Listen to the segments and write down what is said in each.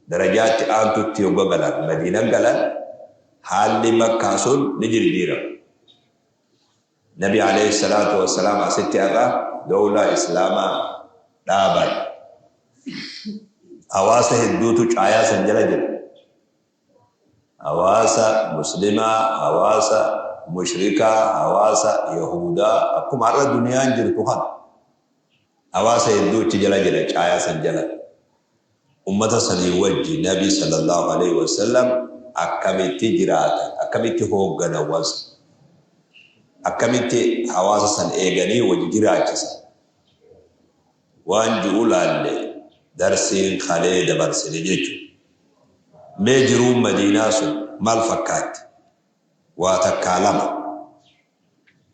Darajaa itti aantutti hogga galan, Madiina galan, haalli Makkaa sun ni jirjiirama. Nabi aleyhi salaatu wassalaam asitti har'a dowlaa Islaamaa dhaaban. Hawaasa hedduutu caayaa san jala jira. Hawaasa Muslimaa, hawaasa mushrikaa, hawaasa Yahuudaa, akkuma har'a duniyaan jirtu kana. Hawaasa hedduu achi jala jira, caayaa san jala. Ummata sanii wajji Nabi sallallahu aleyhi wa sallam akkamitti jiraatan, akkamitti hoogganan waan san? Akkamitti hawaasa san eeganii wajji jiraachisan? Waan ju'u laalle darsiin kalee dabarsine jechu. Mee jiruun Madiinaa sun maal fakkaatti? Waa takkaa lama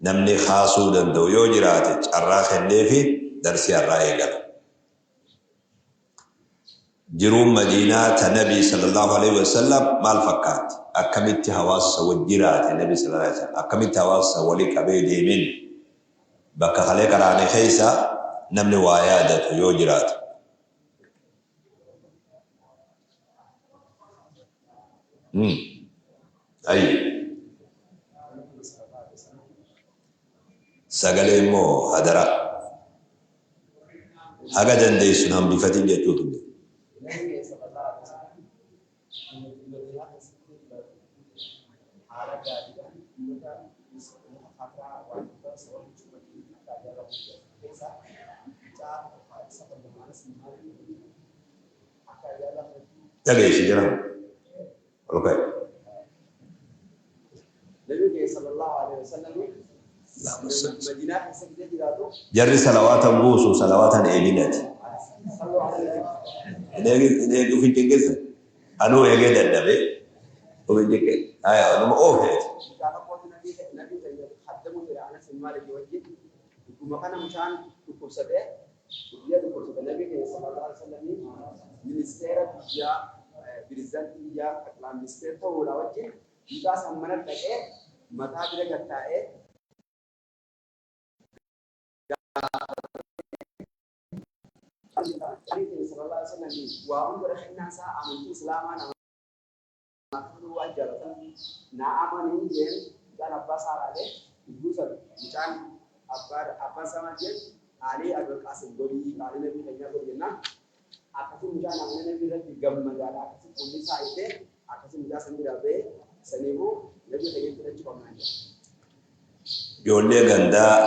namni kaasuu danda'u yoo jiraate carraa kenneefi darsii har'aa eegala. Jiruun Madiinaa ta Nabii sallallahu aleyhi wa sallam maal fakkaatti? Akkamitti hawaasa san wajji jiraate Nabi sallallahu aleyhi wa sallam? Akkamitti hawaasa san wali qabee deemen? Bakka kalee qaraane keessa namni waa yaadatu yoo jiraate. Ayyi. Sagalee immoo hadaraa. Haga dandeessu hin hambifatin jechuutu jira. Dhageessi jira. Ol ka'i. Nabi keenya sallallahu alaihi wasallam Madiinaa keessa gidee jiraatu. Jarri salawaatan buusu salawaatan eeginati. Sallu alaihi. Hin eegin hin eegin uf hin cinqinsa. Anuu eegee dadhabe uf hin cinqin. Haya anuma oofeeti. Mucaa tokkootu nabii nabii keenya haddamuu ture Anas bin Maalik wajjin. Dhuguma kana mucaan dhukkubsatee guyyaa dhukkubsate nabii keenya sallallahu alaihi wasallam ministeera biyyaa, pirezidaantii biyyaa, xaqlaa ministeera ta'uudha wajjin mucaa san mana dhaqee mataa bira gad taa'ee nabii keenya sallallahu alaihi wasallam waa hunda kennaa isaa amantii islaamaa namaaf toluu waan jaalatan naa amanii jeen. Mucaan abbaa isaa laalee gidduu san mucaan abbaa abbaan isaa maal jeen? Qaalii Abul Qaasim godhii, qaalii nabii keenyaa godhi jennaan akkasii mucaan amanee nabii irratti gammadaadha, akkasii fuulli isaa ifee akkasii mucaa san biraa ba'ee. Saniifuu nabii keenyatti hidhachuu qabnaan jedha. Ijoollee gandaa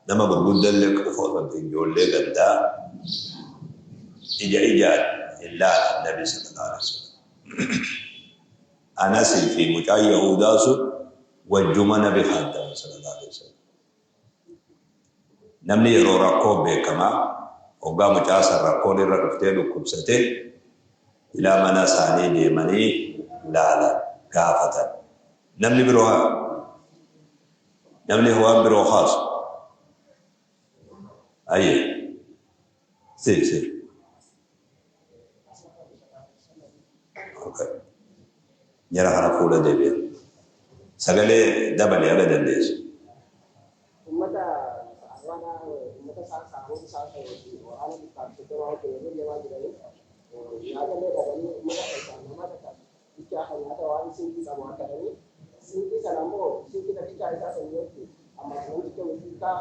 nama gurguddallee qofa osoo hin ta'in ijoollee gandaa ija ijaan hin laalan Nabi sallallahu alaihi wasallam. Anasii fi mucaan Yahudaa sun wajjuma Nabi khaaddaman sallallahu alaihi wasallam. Namni yeroo rakkoo beekama, hoggaa mucaa san rakkoon irra dhuftee dhukkubsate ilaa mana isaanii deemanii laalan, gaafatan. Namni biroo haa? Namni waan biroo kaasu? Ayyee. Si, si. Okay. Jara kana fuula deebi'a. Sagalee dabali haga dandeessu. Ummata waraana ummata isaa sahaboota isaa wajjin waraana 130 wajjin yeroo deemaa jiranii nyaata illee dhabanii ummata keessaa nama takka bichaa kan nyaata waan sinqii qabu harkatanii, sinqii sana ammoo sinqii takkichaa isaa san wajji amma namticha mushrikaa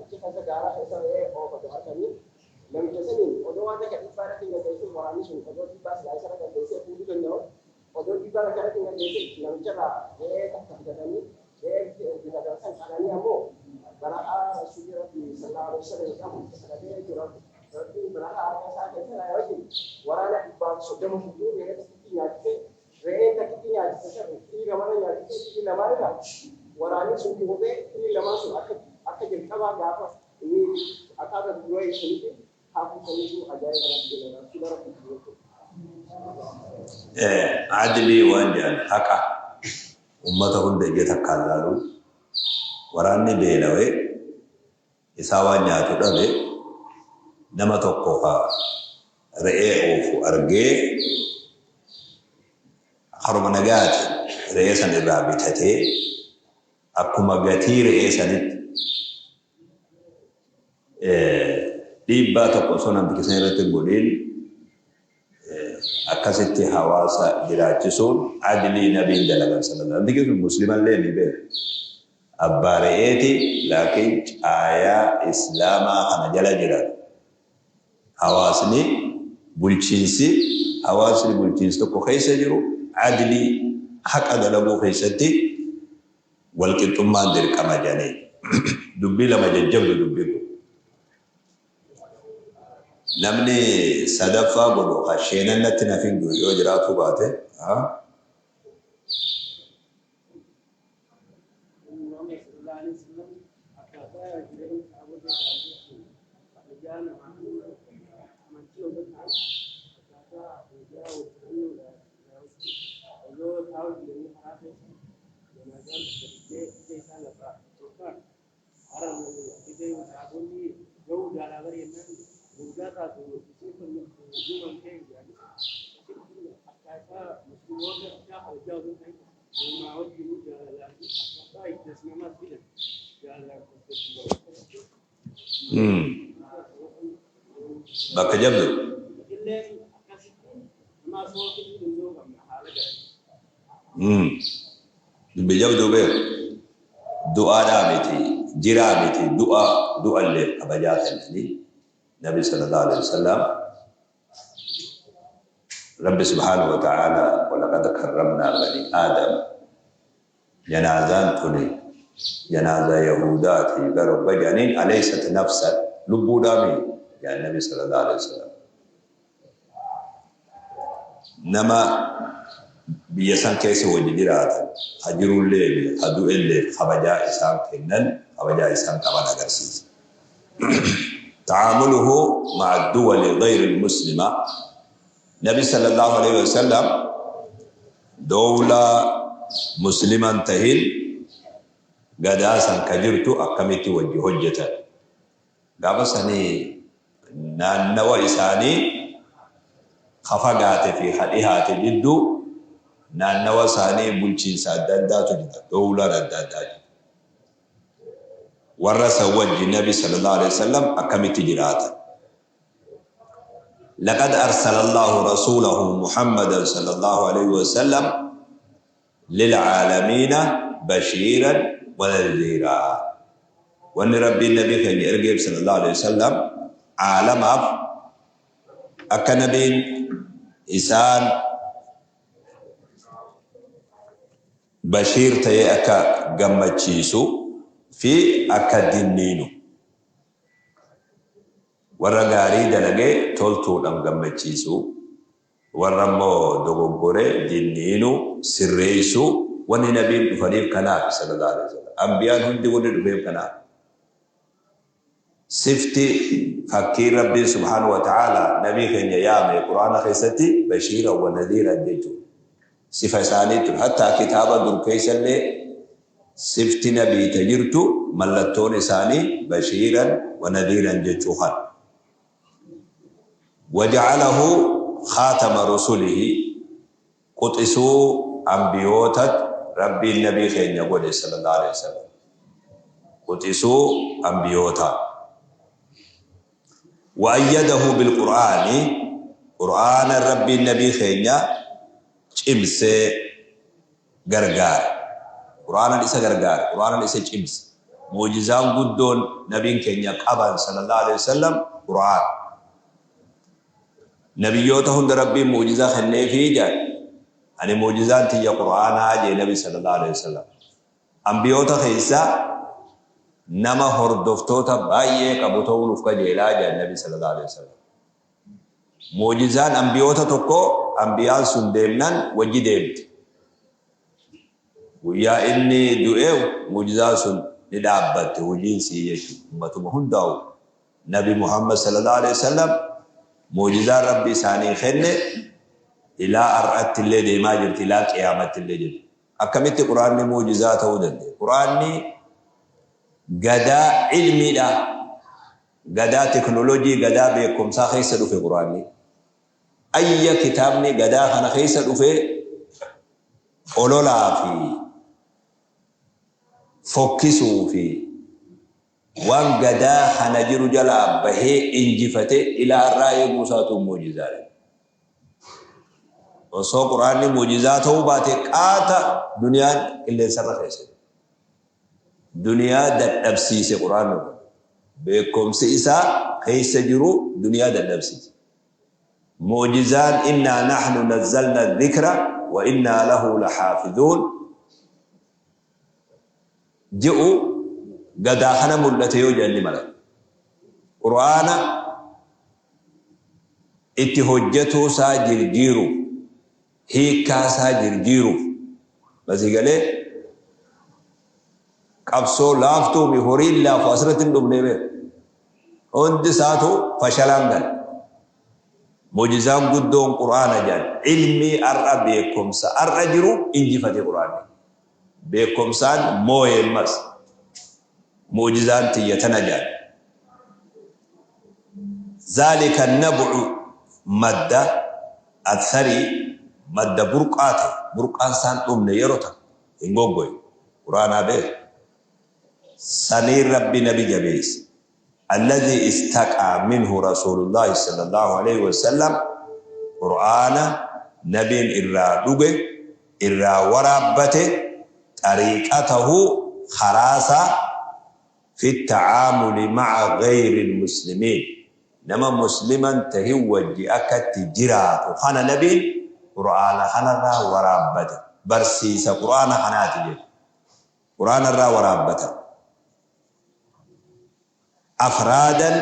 ichi keessa gaara keessa re'ee oofatu harkanii namicha saniin odoo waan takka dhiibbaa irratti hin gaggeessin, waraanni sun odoo dhiibbaa silaa isarra gaggeessee fuudhuu danda'u, odoo dhiibbaa takka irratti hin gaggeessin namicharraa re'ee takka bitatanii, re'ee bitatan san qalanii ammoo barakaa Rasuulli Rabbii sallallahu alaihi wasallam qabu kadhatee jechuudha. Rabbiin barakaa harka isaa keessa kaa'e wajjin waraana 130 fuudhuu re'ee takkitti nyaachise, re'ee takkitti nyaachise san xiyyi lamarra nyaachise, xiyyi lamaan irraa waraanni sun itti fufee xiyyi lamaan sun akka akka jalqabaa gaafa inni akkaata dura sanitti hafuu saniitu ajaa'iba natti jedha Rasuula Rabbiiti jechuudha. Adlii waan jedhan, haqa ummata hunda ija takkaan laaluu. Waraanni beelawe, isaa waan nyaatu dhabe, nama tokko ka re'ee oofu argee karuma nagayaatiin re'ee san irraa bitatee akkuma gatii re'ee sanitti dhiibbaa tokko osoo namticha san irratti hin godhin. Akkasitti hawaasa jiraachisuun adlii nabiin dalagan sallallahu alaihi wasallam. Muslimallee ni beeka. Abbaa re'eeti, laakiin caayaa islaamaa kana jala jiran. Hawaasni bulchiinsi hawaasni bulchiinsi tokko keessa jiru adlii, haqa dalaguu keessatti walqixxummaan dirqama jedhanii. Dubbii lama jajjabdu dubbiin kun. Namni sadaffaa godhu ka sheenannatti nafin yoo jiraatuu baate. Muhammad sallallahu alaihi wasallam akkaataa jireenya sahaabota isaanii kabajaa namaa amantii osoo ta'an, akkaataa kabajaa wal osoo taa'u jiranii karaa keessa janaazaan tokko dhuftee ija isaa lafa yookaan hara ija sahaabonni ga'uu jaalaa bareennaan waggaa taatu isiin kun uumamtee jedhanii, akkaataa musliimoota isaa kabajaa osoo ta'in namaa wajjin jaalalaan akkaataa itti as namaas fidan jaalalaan. Bakka jabdu. Illee akkasitti nama asoo fiduu danda'uu qabna haala gaarii. Dubbi jabduu beeku. Du'aadhaa miti, jiraa miti, du'a du'allee kabajaa kennanii Nabi sallallahu alaihi wasallam. Rabbi subhaanahu wa ta'ala, "Walaqad karramnaa bani Aadam." Janaazaan tuni janaazaa Yahudaati gara hogga jedhaniin, "Alaysat nafsan?" Lubbuudhaami jedhan Nabi sallallahu alaihi wasallam. Nama biyya san keessa wajji jiraatan, ha jirullee fi ha du'elleef kabajaa isaan kennan, kabajaa isaan qaban agarsiisa. Ta'aamuluhu ma'a duwali ghayri muslima. Nabi sallallahu alaihi wasallam dowlaa musliman tahin gadaa san ka jirtu akkamitti wajji hojjetan? Gaafa sanii naannawa isaanii ka fagaate fi ka dhihaate jidduu naannawa isaanii bulchiinsa adda addaatu jira, dowlaan adda addaa jira. Warra san wajji Nabi sallallahu alaihi wasallam akkamitti jiraatan? لقد أرسل الله رسوله محمدا صلى الله عليه وسلم للعالمين بشيرا ونذيرا. Wanni Rabbiin nabii keenya ergeef sallallahu alaihi wasallam aalamaaf akka nabiin isaan bashiir ta'ee akka gammachiisu fi akka dinniinu, warra gaarii dalagee toltuudhaan gammachiisu, warra immoo dogoggore dinniinu, sirreessu. Wanni nabiin dhufaniif kanaaf sallallahu alaihi wasallam. Ambiyaan hundi wanni dhufeef kanaaf. Sifti fakkii Rabbiin subhaanahu wa ta'ala nabii keenya yaame Quraana keessatti bashiira wa nadhiira jechuudha. Sifa isaanii ture. Hattaa kitaaba dur keessallee sifti nabii ta jirtu mallattoon isaanii bashiiran wa nadhiiran jechuu kana. Waja'alahu khaatama rusulihi, quxisuu ambiyootat Rabbiin nabii keenya godhe sallallahu alaihi wasallam. Quxisuu ambiyootaa. Wa ayyadahu bilqur'aani, Qur'aana Rabbiin nabii keenya cimsee gargaare. Qur'aanan isa gargaare, Qur'aanan isa cimse. Mu'jizaan guddoon nabiin keenya qaban sallallahu alaihi wasallam Qur'aana. Nabiyyoota hunda Rabbiin mu'jizaa kenneefii jedhan. Ani mu'jizaan tiyya Qur'aanaa jee Nabi sallallahu alaihi wasallam. Ambiyoota keessaa nama hordoftoota baay'ee qabu ta'uu nuuf kajeelaa jedhan Nabi sallallahu alaihi wasallam. Mu'jizaan ambiyoota tokko ambiyaan sun deemnan wajji deemti. Guyyaa inni du'e mu'jizaan sun ni dhaabbatte hojiin sii jechuudha. Ummatuma hundaa'u Nabi Muhammad sallallahu alaihi wasallam mu'jizaan Rabbi isaanii kenne ilaa har'atti illee deemaa jirti, ilaa qiyaamatti illee jirti. Akkamitti Quraanni mu'jizaa ta'uu danda'e? Quraanni gadaa ilmiidha. Gadaa teknoolojii, gadaa beekumsaa keessa dhufe Quraanni. Ayya kitaabni gadaa kana keessa dhufe ololaa fi fokkisuu fi waan gadaa kana jiru jalaa bahee injifatee ilaa har'aa eeguu isaatu mu'jizaadha. Osoo Qur'aanni mu'jizaa ta'uu baate qaata duniyaan qilleensarra keessa. Duniyaa dadhabsiise Qur'aanni kun. Beekumsi isaa keessa jiru duniyaa dadhabsiise. Mu'jizaan innaa nahnu nazzalna dhikra wa innaa lahu lahaafizuun je'u gadaa kana mul'ate yoo jedhan ni mala. Qur'aana itti hojjatuu isaa jirjiiruuf, hiikkaa isaa jirjiiruuf, masii galee qabsoo laaftuu fi horiin laafu asirratti hin dhumnee beeku. Hundi isaatu fashalaan gala. Mu'jizaan guddoon Qur'aana jedhan ilmii ar'a beekumsa ar'a jiru injifate Qur'aanni. Beekumsaan mooye ammas. Mu'jizaan tiyya tana jedhan. Zaalika nab'u madda atharii madda burqaa ta'e burqaan isaan dhumne yeroo takka hin goggoyne. Qur'aanaa beeka. Saniin Rabbi nabi jabeesse. Alladhii istaqaa minhu Rasuulullaahi sallallaahu aleyhi wasallam Qur'aana nabiin irraa dhuge, irraa waraabbate, xariiqatahu karaa isaa fi tacaamuli maca gayril muslimiin nama muslima hin tahin wajji akka itti jiraatu kana nabiin Qur'aana kanarraa waraabbate. Barsiisa Qur'aana kanaati jechuudha. Qur'aana irraa waraabbatan. Afraadan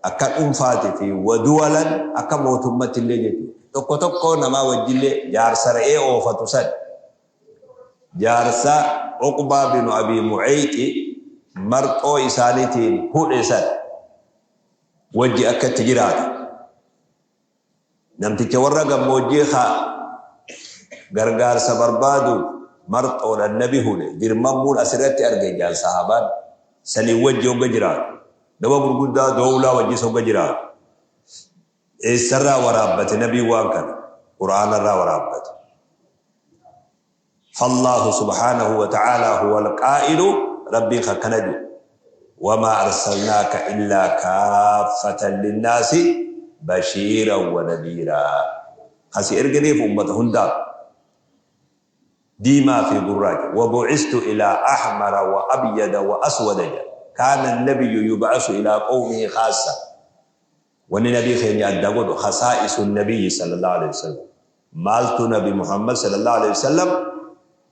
akka dhuunfaati fi wa duwalan akka mootummatti illee jechuudha. Tokko tokkoo namaa wajjillee jaarsa re'ee oofatu san jaarsa Uqbaa binu Abii Mu'eeyxi marxoo isaaniitiin hudhe san wajji akka itti jiraatu. Namticha warra gammoojjii ka gargaarsa barbaaduuf marxoodhan nabi hudhe dirmammuun asirratti arge jaan sahaabaan saniin wajji hogga jiraatu nama gurguddaa doowlaa wajjis hogga jiraatu eessarraa waraabbate nabiin waan kana qur'aanarraa waraabbate. Fallaahu subhaanahu wa ta'aalaa huwal qaa'ilu Rabbiin ka akkana je'u Wamaa arsalnaaka illaa kaaffatan linnaasi bashiiran wa nadiiraa Ka si ergineef ummata hundaaf diimaa fi gurraacha Wa bu'istu ilaa ahmara wa abyada wa aswada jedha Kaana annabiyyu yub'asu ilaa qawmihi khaassa Wanni Nabii keenya adda godhu khasaa'isu nabiyyi sallallahu aleyhi wasallam. Maaltu Nabi Muhammad sallallahu aleyhi wasallam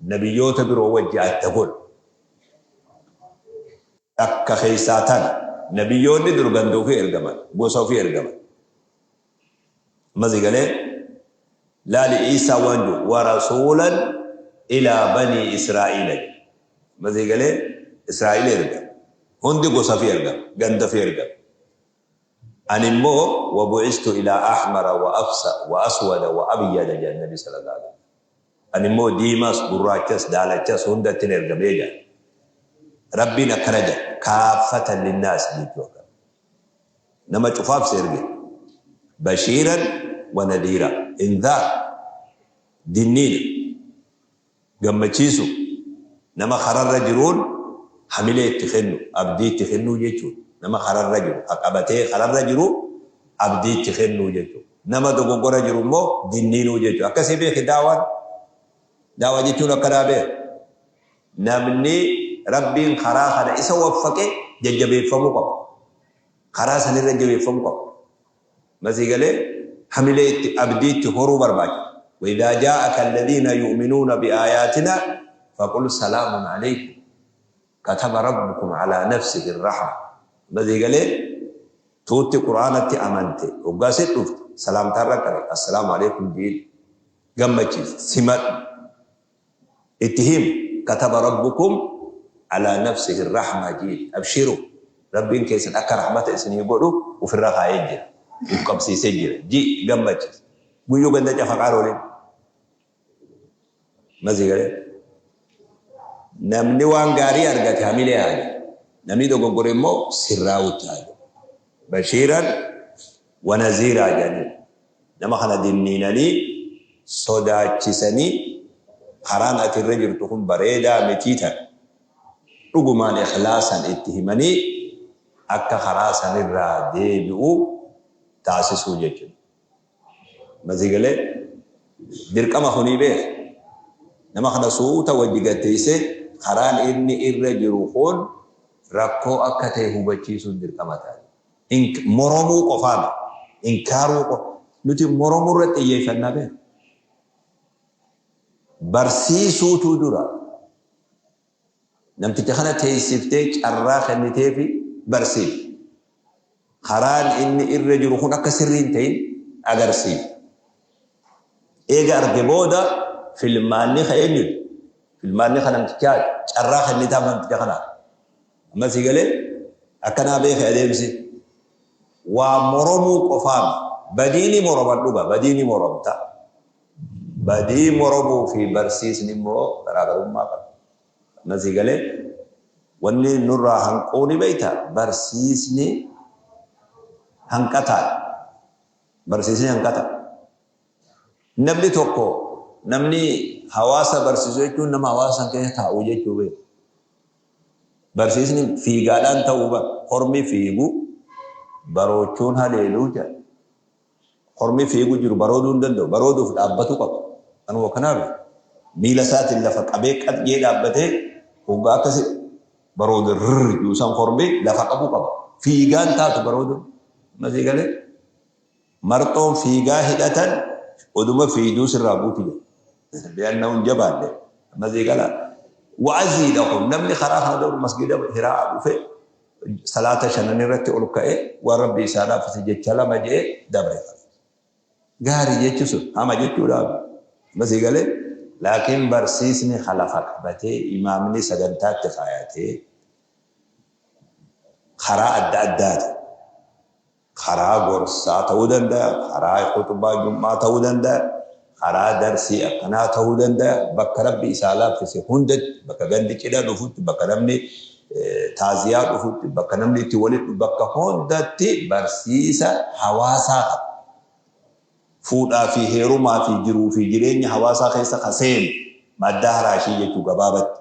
nabiyyoota biroo wajji adda godha? Takka keessaa tana. Nabiyyoonni dur ganda ufii ergaman, gosa ufii ergaman. Amma si galee? Laali Iisaa waan jedhu wa rasuulan ilaa banii Israa'iila jedhe. Amma si galee? Israa'iila ergama. Hundi gosa ufii ergama, ganda ufii ergama. Ani immoo wa bu'istu ilaa ahmara wa afsa wa aswada wa abyada jedhan Nabi sallallahu alaihi wasallam. Ani immoo diimaas, gurraachas, daalachas hundattin ergamee jedhan. Rabbiin akkana jedha kaaffatan linnaas jechuu akkana. Nama cufaaf si erge. Bashiiran wa nadiira. Inzaar. Dinniina. Gammachiisu, nama kararra jiruun hamilee itti kennu, abdii itti kennuu jechuudha. Nama kararra jiru, ka qabatee kararra jiru abdii itti kennuu jechuudha. Nama dogoggora jiru immoo dinniinuu jechuudha. Akkasii beeki daawaan. Daawaa jechuun akkanaa beeki. Namni Rabbiin karaa kana isa waffaqe jajjabeeffamuu qaba. Karaa sanirra jabeeffamuu qaba. Masii galee hamilee itti abdii itti horuu barbaachisa. Wa idhaa jaa'aka alladhiina yu'minuuna bi'aayaatinaa faqul salaamun alaykum kataba rabbukum alaa nafsihi rahma. Masii galee tuutti Qur'aanatti amante hoggaa si dhufte salaamtaa irra qari assalaamu alaykum jiin gammachiisi simadhu Itti himi, Kataba Rabbukum alaa nafsihi rahma ji'i. Abshiru, Rabbiin keessan akka rahmata isinii godhu ufirra kaayee jira. Uf qabsiisee jira. Ji'i, gammachiisi. Guyyuu ganda cafaqaan oolin. Amma sii galee? Namni waan gaarii argate hamilee haa jedhu. Namni dogoggore immoo sirraa'utti haa jedhu. Bashiiran wa naziiraa jedhaniin. Nama kana dinniinanii, sodaachisanii, karaan ati irra jirtu kun bareedaa mitii tana dhugumaan ikhlaasan itti himanii akka karaa sanirraa deebi'u taasisuu jechuudha. Amma sii galee? Dirqama kunii beeka. Nama kana suuta wajji gatteessee karaan inni irra jiru kun rakkoo akka ta'e hubachiisuun dirqama ta'a. Moromuu qofaa inkaaruu qofa. Nuti moromuu irratti xiyyeeffannaa beeka. Barsiisuutu dura. Namticha kana teessiftee carraa kennitee fi barsiifte. Karaan inni irra jiru kun akka sirrii hin ta'in agarsiifte. Eega arge booda filmaanni ka eenyuti? Filmaanni ka namtichaa carraa kennitaaf namticha kanaa. Amma sii galee akkanaa beeke adeemsi. Waa moromuu qofaam badiini moroman dhuga badiini moromta. Badii moromuu fi barsiisni immoo garaagarummaa qaba. Amma sii galee wanni nurraa hanquu ni beekta barsiisni hanqataadha. Barsiisni hanqata. Namni tokko namni hawaasa barsiisu jechuun nama hawaasa keessa taa'u jechuu beeku. Barsiisni fiigaadhaan ta'uu bara. Hormi fiigu baroochuun haleeluu jedha. Hormi fiigu jiru barooduu hin danda'u. Barooduuf dhaabbatu qaba. Kanuma kanaaf miila isaatiin lafa qabee qaxjee dhaabbatee hoggaa akkasi baroodu rrr juusan hormi lafa qabu qaba. Fiigaan taatu baroodu. Masii galee marxoon fiigaa hidhatan oduma fiiduu sirraa buuti jedha. Li'annahu hin jabaanne. Masii galaa. Wa'aziidha kun namni karaa kana dabru masgida Hiraa dhufe salaata shanan irratti ol ka'ee waan Rabbi isaa laaffise jecha lama je'ee dabre. Gaarii jechi sun hama jechuudhaaf. Masii galee laakiin barsiisni lafa qabatee imaamni sagantaatti kaayatee karaa adda addaati. Karaa gorsaa ta'uu danda'a, karaa khuxbaa jum'aa ta'uu danda'a, karaa darsii akkanaa ta'uu danda'a. Bakka Rabbi isaa laaffise hundatti, bakka gandi cidha dhufutti, bakka namni taaziyaa dhufutti, bakka namni itti walitti dhufu, bakka hundatti barsiisa hawaasaa qaba. Fuudhaa fi heerumaa fi jiruu fi jireenya hawaasaa keessa ka seenu maddaa haraashii jechuu gabaabatti.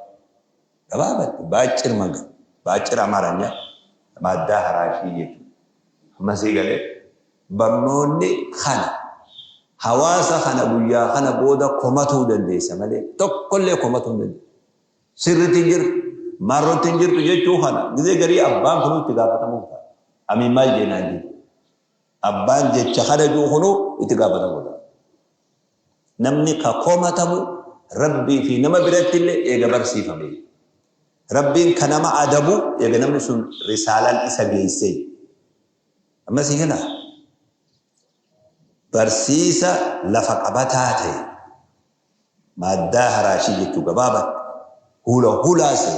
Gabaabatti baaccir manga baaccir Amaaranya maddaa haraashii jechuudha. Amma sii galee barnoonni kana hawaasa kana guyyaa kana booda komatuu dandeessa malee tokkollee komatuu hin dandeessu. Sirriitti hin jirtu, maarrotti hin jirtu jechuu kana gizee garii abbaan kunuu itti gaafatamuuf ta'a. Amiin maal jeenaan jiru. Abbaan jecha kana jiru kunuu itti gaafatamuu ta'a. Namni ka komatamu Rabbii fi nama biratti illee eega barsiifame. Rabbiin ka nama adabu eega namni sun risaalaan isa geessee. Amma sii galaa? Barsiisa lafa qabataa ta'e maaddaa haraashii jechuu gabaabatti hula hulaase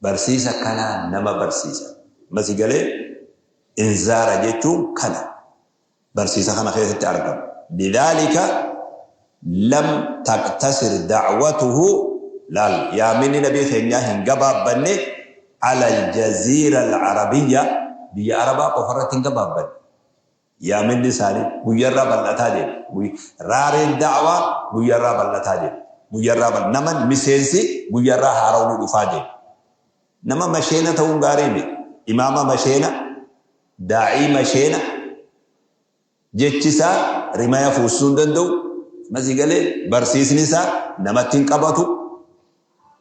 barsiisa kanaa nama barsiisa. Amma sii galee inzaara jechuun kana. Barsiisa kana keessatti argama. Lidaalika lam taqtasir da'watuhu laal yaaminni nabii keenyaa hin gabaabbanne ala aljaziira al'arabiyya biyya arabaa qofarratti hin gabaabbanne. Yaaminni isaanii guyyarraa bal'ataa deema. Raareen da'waa guyyarraa bal'ataa deema. Guyyarraa bal naman miseensi guyyarraa haarawni dhufaa deema. Nama masheena ta'uun gaarii miti. Imaama masheena, daa'ii masheena, jechi isaa rimaya fuusisuu hin danda'u. Masii galee barsiisni isaa namatti hin qabatu.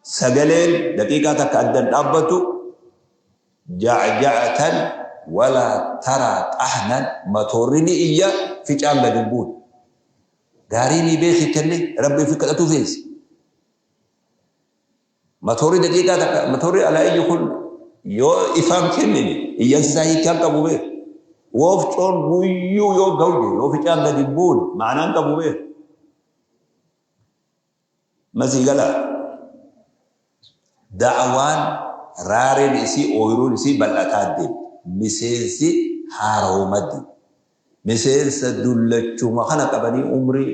Sagaleen daqiiqaa takka adda hin dhaabbattu. Ja'ja'atan walaa taraa xahnan matoorri ni iyya ficaan gadi hin buutu. Gaarii ni beeki kenne Rabbi ofi kadhatu feesi. Matoorri daqiiqaa takka matoorri alaa iyyu kun yoo ifaan kennine iyyansi isaa hiikkaan qabu beeku. Woofcoon guyyuu yoo gawje yoo ficaan gadi hin buune ma'anaan qabu beeku. Masii galaa. Da'awaan raareen isii ooyiruun isii bal'ataa deemti. Miseensi haara'uma deema. Miseensa dullachuma kana qabanii umrii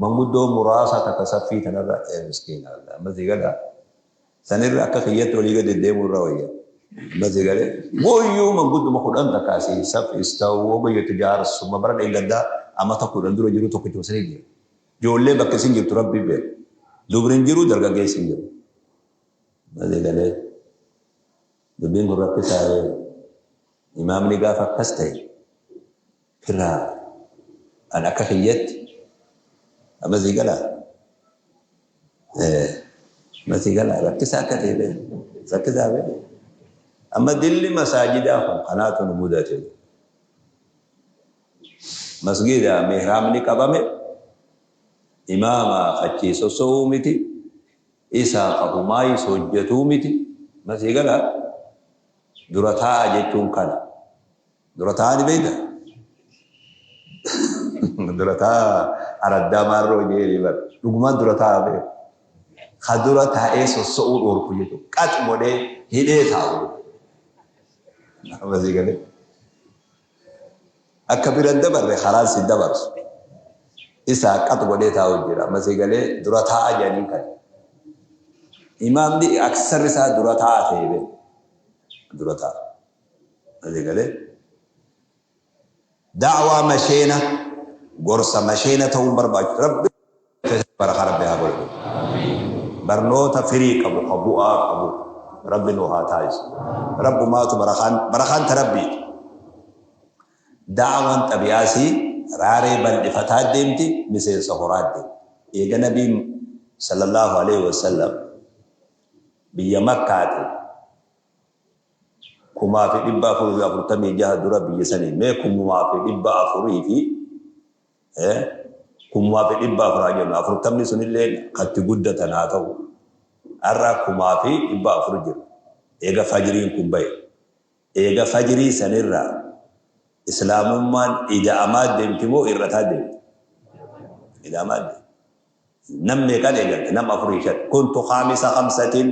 manguddoo muraasa takka saffii tanarra ee miskiina Allah amma sii galaa sanirra akka kiyyatti olii gadi deemuu irra wayya amma sii galee guyyuu mangudduma 10 takka asii saf istawuu hogayyatu jaarsuma bara dheengaddaa amata 10 dura jiru tokkichuma sanii jira ijoollee bakka isin jirtu rabbii beeka dubri hin jiru dargaggeessi hin jiru amma sii galee dubbiin kun rakkisaa Imaamni gaafa akkas ta'e firraa an akka kiyyatti Amma sii galaa? Amma sii galaa? Rakkisaa akka ta'e beeku. Rakkisaa beeku. Amma dilli masaajidaa kun kanaatu nu mudate. Masgiida mihraabni qabame imaama achii sosso'uu miti, isaa ka humaayis hojjatuu miti. Amma sii galaa? Dura taa'a jechuun kana. Dura taa'aa ni beektaa? Dura taa'aa araddaa maarroo jeeni bar. Dhugumaan dura taa'aa beeku. Ka dura taa'ee sosso'uu dhoorku jechuudha. Qax godhee hidhee taa'u. Amma sii galee. Akka bira hin dabarre karaan si dabarsu. Isaa qax godhee taa'u jira. Amma sii galee dura taa'aa jedhaniin kana. Imaamni aksarri isaa dura taa'aa ta'e beeku. Dura taa'a. Asii galee da'waa masheena gorsa masheena ta'uun barbaachisu. Rabbi barakaa Rabbi haa godhu. Barnoota firii qabu ka bu'aa qabu Rabbi nu haa taasisu. Rabbumaatu barakaan barakaan ta Rabbiiti. Da'waan xabi'aasii raaree bal'ifataa deemti, miseensa horaa deemti. Eega Nabiin sallallahu alaihi wasallam biyya Makkaatiin 1446 dura biyya sanii mee 4,000 fi 4,400 haa jennu, afurtamni sunillee katti guddatan haa ta'u, har'a 4,400 jira. Eega fajriin kun bahe, eega fajrii sanirraa islaamummaan ida'amaa deemti moo irrataa deemti? Ida'amaa deemti. Nam meeqaan eegalte? Nam afurii shan. Kuntu khaamisa khamsatin,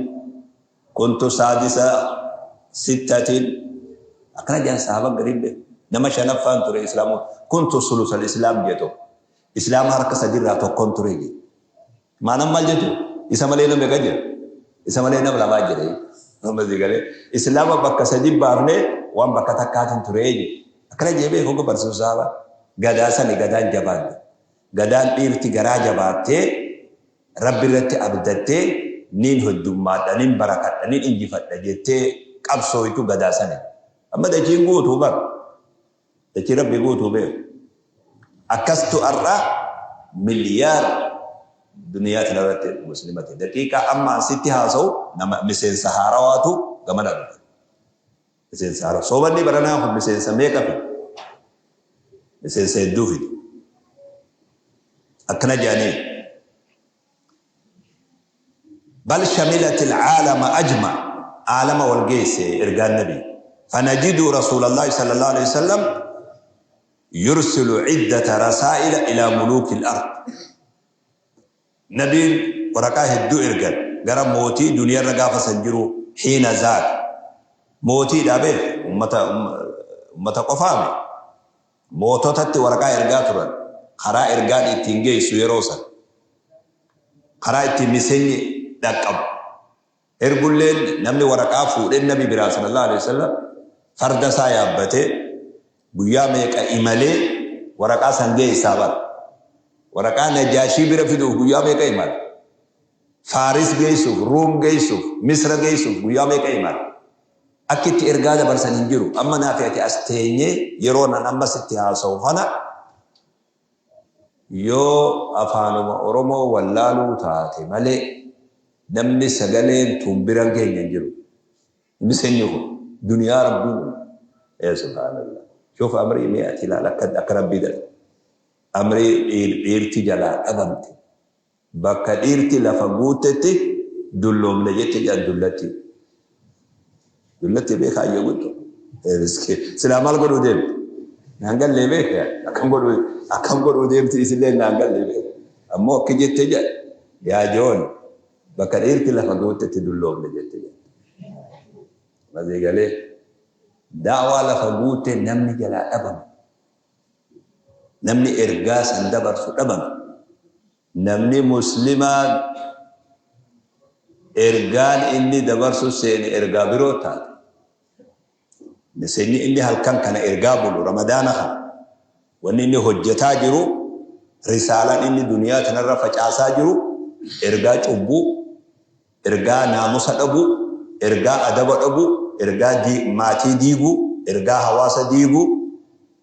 kuntu saadisa sittatin. Akkana jedhan sahaaba gariin beeku. Nama shanaffaan ture islaamu. Kuntu sulusal islaam jee tokko. Islaama harka sadiirraa tokkoon ture jee. Maanaan maal jechuun? Isa malee nama meeqa jira? Isa malee nama lamaa jira. Nama sii galee. Islaama bakka sadi baafnee waan bakka takkaatiin ture jee. Akkana jee beeku barsiisu sahaaba. Gadaa sani gadaan jabaan. Gadaan dhiirti garaa jabaattee Rabbi irratti abdattee niin heddummaadha, nin barakadha, nin injifadha jettee qabsooytu gadaa sani. Amma dachiin guutuu bar. Dachii Rabbi guutuu beeku. Akkastu ar'a miliyaar duniyaa tana irratti muslima ta'e. Daqiiqaa amma an sitti haasa'u nama miseensa haarawaatu gamana dhufe. Miseensa haaraa. Soomanni baranaa kun miseensa meeqa fide? Miseensa hedduu fide. Akkana jedhanii. Bal shamilat al'aalama ajma. Aalama wal geesse ergaan nabi. Fanajidu Rasuulallahi sallallahu alaihi wasallam yursilu iddata rasaa'ila ila muluuki al-ard. Nabiin waraqaa hedduu ergan gara mootii duniyarra gaafa san jiru hiina zaak. Mootiidha beek ummata ummata qofaami. Moototatti waraqaa ergaa turan. Karaa ergaan ittiin geessu yeroo san. Karaa ittiin misenyi dhaqqabu. Ergulleen namni waraqaa fuudhee Nabi biraa sallallahu alaihi wasallam farda isaa yaabbatee guyyaa meeqa imalee waraqaa san geessaa bara. Waraqaa Najaashii bira fiduuf guyyaa meeqa imala? Faaris geessuuf, Ruum geessuuf, Misra geessuuf guyyaa meeqa imala? Akki itti ergaa dabarsan hin jiru. Amma naafi ati as teenyee yeroo nan amma sitti haasa'u kana Yoo afaanuma Oromoo wallaaluu taate malee namni sagaleen tun bira hin geenye hin jiru. Miseenyi kun duniyaa Rabbiin uume. Ee subhaanallah. Shuf amrii mee ati ilaal akka akka Rabbii dalagu. Amrii dhiirti jalaa dhabamte. Bakka dhiirti lafa guuttetti dulloomne jette jedhan dullatti. Dullatti beekaa ayyoo guddoo. Miskiin. Silaa maal godhuu deemti? Naan gallee beeka. Akkam godhuu deemti isillee naan gallee beeka. Ammoo akki jette jedha. Yaa joon, bakka dhiirti lafa guuttetti dulloomne jette jedha. Masii galee da'waa lafa guutte namni jalaa dhabame. Namni ergaa san dabarsu dhabame. Namni muslimaa ergaan inni dabarsu seene ergaa biroo taate. Miseenyi inni halkan kana ergaa bulu Ramadaana kana wanni inni hojjetaa jiru, risaalaan inni duniyaa tanarra facaasaa jiru ergaa cubbuu, ergaa naamusa dhabuu, ergaa adaba dhabuu, ergaa maatii diiguu, ergaa hawaasa diiguu,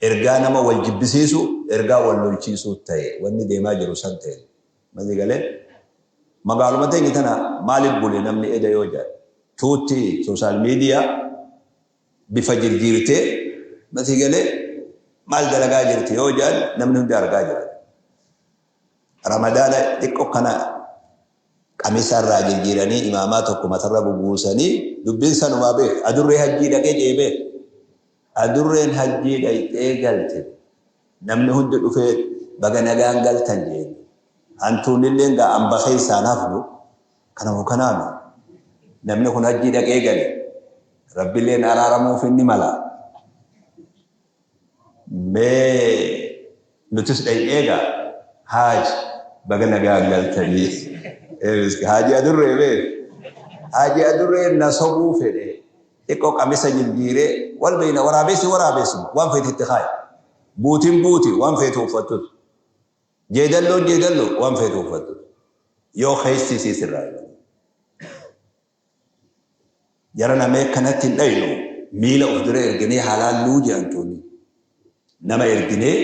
ergaa nama wal jibbisiisu, ergaa wal lolchiisuu ta'e wanni deemaa jiru san ta'e. Masii galee magaaluma teenya tana maaliif bule namni eda yoo jedhan tuutti social media bifa jirjiirtee masii galee maal dalagaa jirti yoo jedhan namni hundi argaa jira. Ramadaana xiqqoo kana qamisa irraa jirjiiranii imaamaa tokko matarra bubuusanii dubbiin sanumaa beek adurree hajjii dhaqee jee beek adurreen hajjii dhaqxee galte namni hundi dhufee baga nagaan galtan jeen hantuunnilleen gaa amba keessaan hafnu kanamu kanaami namni kun hajjii dhaqee gale rabbilleen araaramuuf inni mala mee nutis dhaqnee gaa haaji baga nagaan galtanii haaji adurree bee haaji adurree na sobuu fedhe xiqqoo qamisa jijjiiree wal beeyna waraabessi waraabessuma waan feete itti kaayi buutiin buuti waan feete uffattut jeedalloon jeedalloo waan feete uffattut yoo keessi isii sirraa Jara namee kanatti hin dhaynu miila of dura erginee halaalluu jedhamtuuni. Nama erginee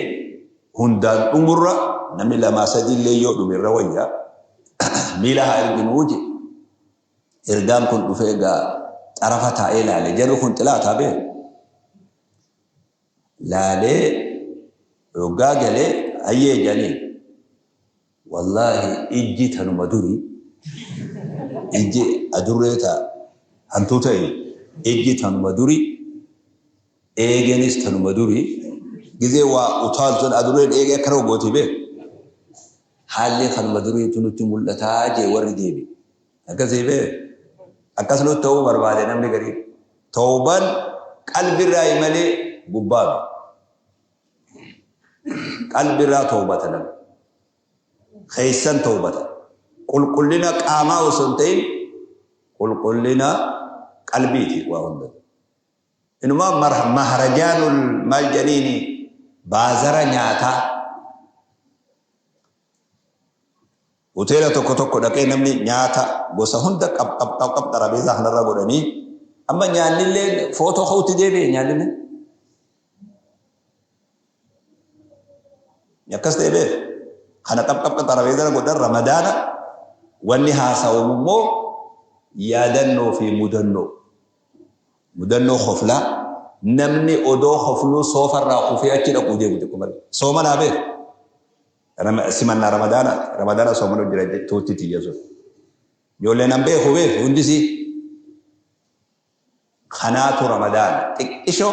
hundaan dhumurra namni lamaa sadii illee yoo dhume irra wayya miila haa erginuu jedhe. Ergaan kun dhufee egaa xarafa taa'ee laale. Jarri kun xilaataa bee. Laalee yoggaa galee hayyee jedhanii Wallaahi ijji tanuma durii ijji adurree ta hantuuta ijji tanuma durii eegeenis tanuma durii gizee waa utaaltuun adurreen eegee akkana gooti beek haalli kanuma duriitu nutti mul'ataa jee warri deebi akkasii bee akkas nutti ta'uu barbaade namni garii tawban qalbirraa malee gubbaa Qalbirraa tawbata namni. Keessan tawbata. Qulqullina qaamaa osoo hin ta'in qulqullina qalbiiti waa hunda. Inumaa maharajaanul maal jedhaniini baazara nyaataa. Hoteela tokko tokko dhaqee namni nyaata gosa hunda qab qab qab qab xarabeezaa kanarra godhanii amma nyaannillee footoo ka'utti deebi'e nyaannillee. Akkas ta'e beek. Kana qab qab qab xarabeezaa godhan ramadaana wanni haasawamu immoo yaadannoo fi mudannoo. Mudannoo koflaa namni odoo kofluu soofarraa kufee achi dhaquu deemu xiqqoo malee. Soomanaa beek. Simannaa ramadaana ramadaana soomanu jira tuutti tiyya sun. Ijoolleen an beeku beeku hundisii. Kanaatu ramadaana xiqqisho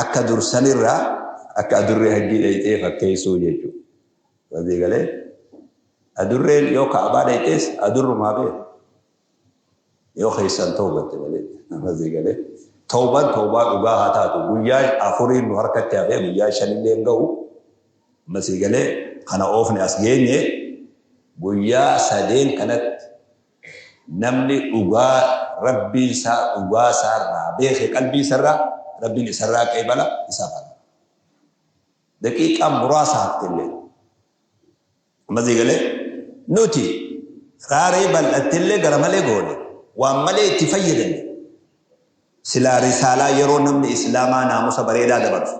akka dursanirraa akka adurree hajjii dhayxee fakkeessuu jechuudha. Walii galee adurreen yoo ka'abaa dhayxees adurrumaa beeku. Yoo keessan tawbatte malee. Walii galee tawbaan tawbaa dhugaa haa taatu guyyaa afuriin nu harkatti hafee guyyaa shanillee hin ga'u. Masii galee kana oofne as geenye guyyaa sadeen kanatti namni dhugaa rabbiin isaa dhugaa isaarraa beeke qalbii isarraa rabbiin isarraa qeebala isaaf ala. Daqiiqaa muraasa haftellee. Masii galee nuti raaree bal'attellee gara malee goone waan malee itti fayyadamne. Silaa risaalaa yeroo namni Islaamaa naamusa bareedaa dabarsu,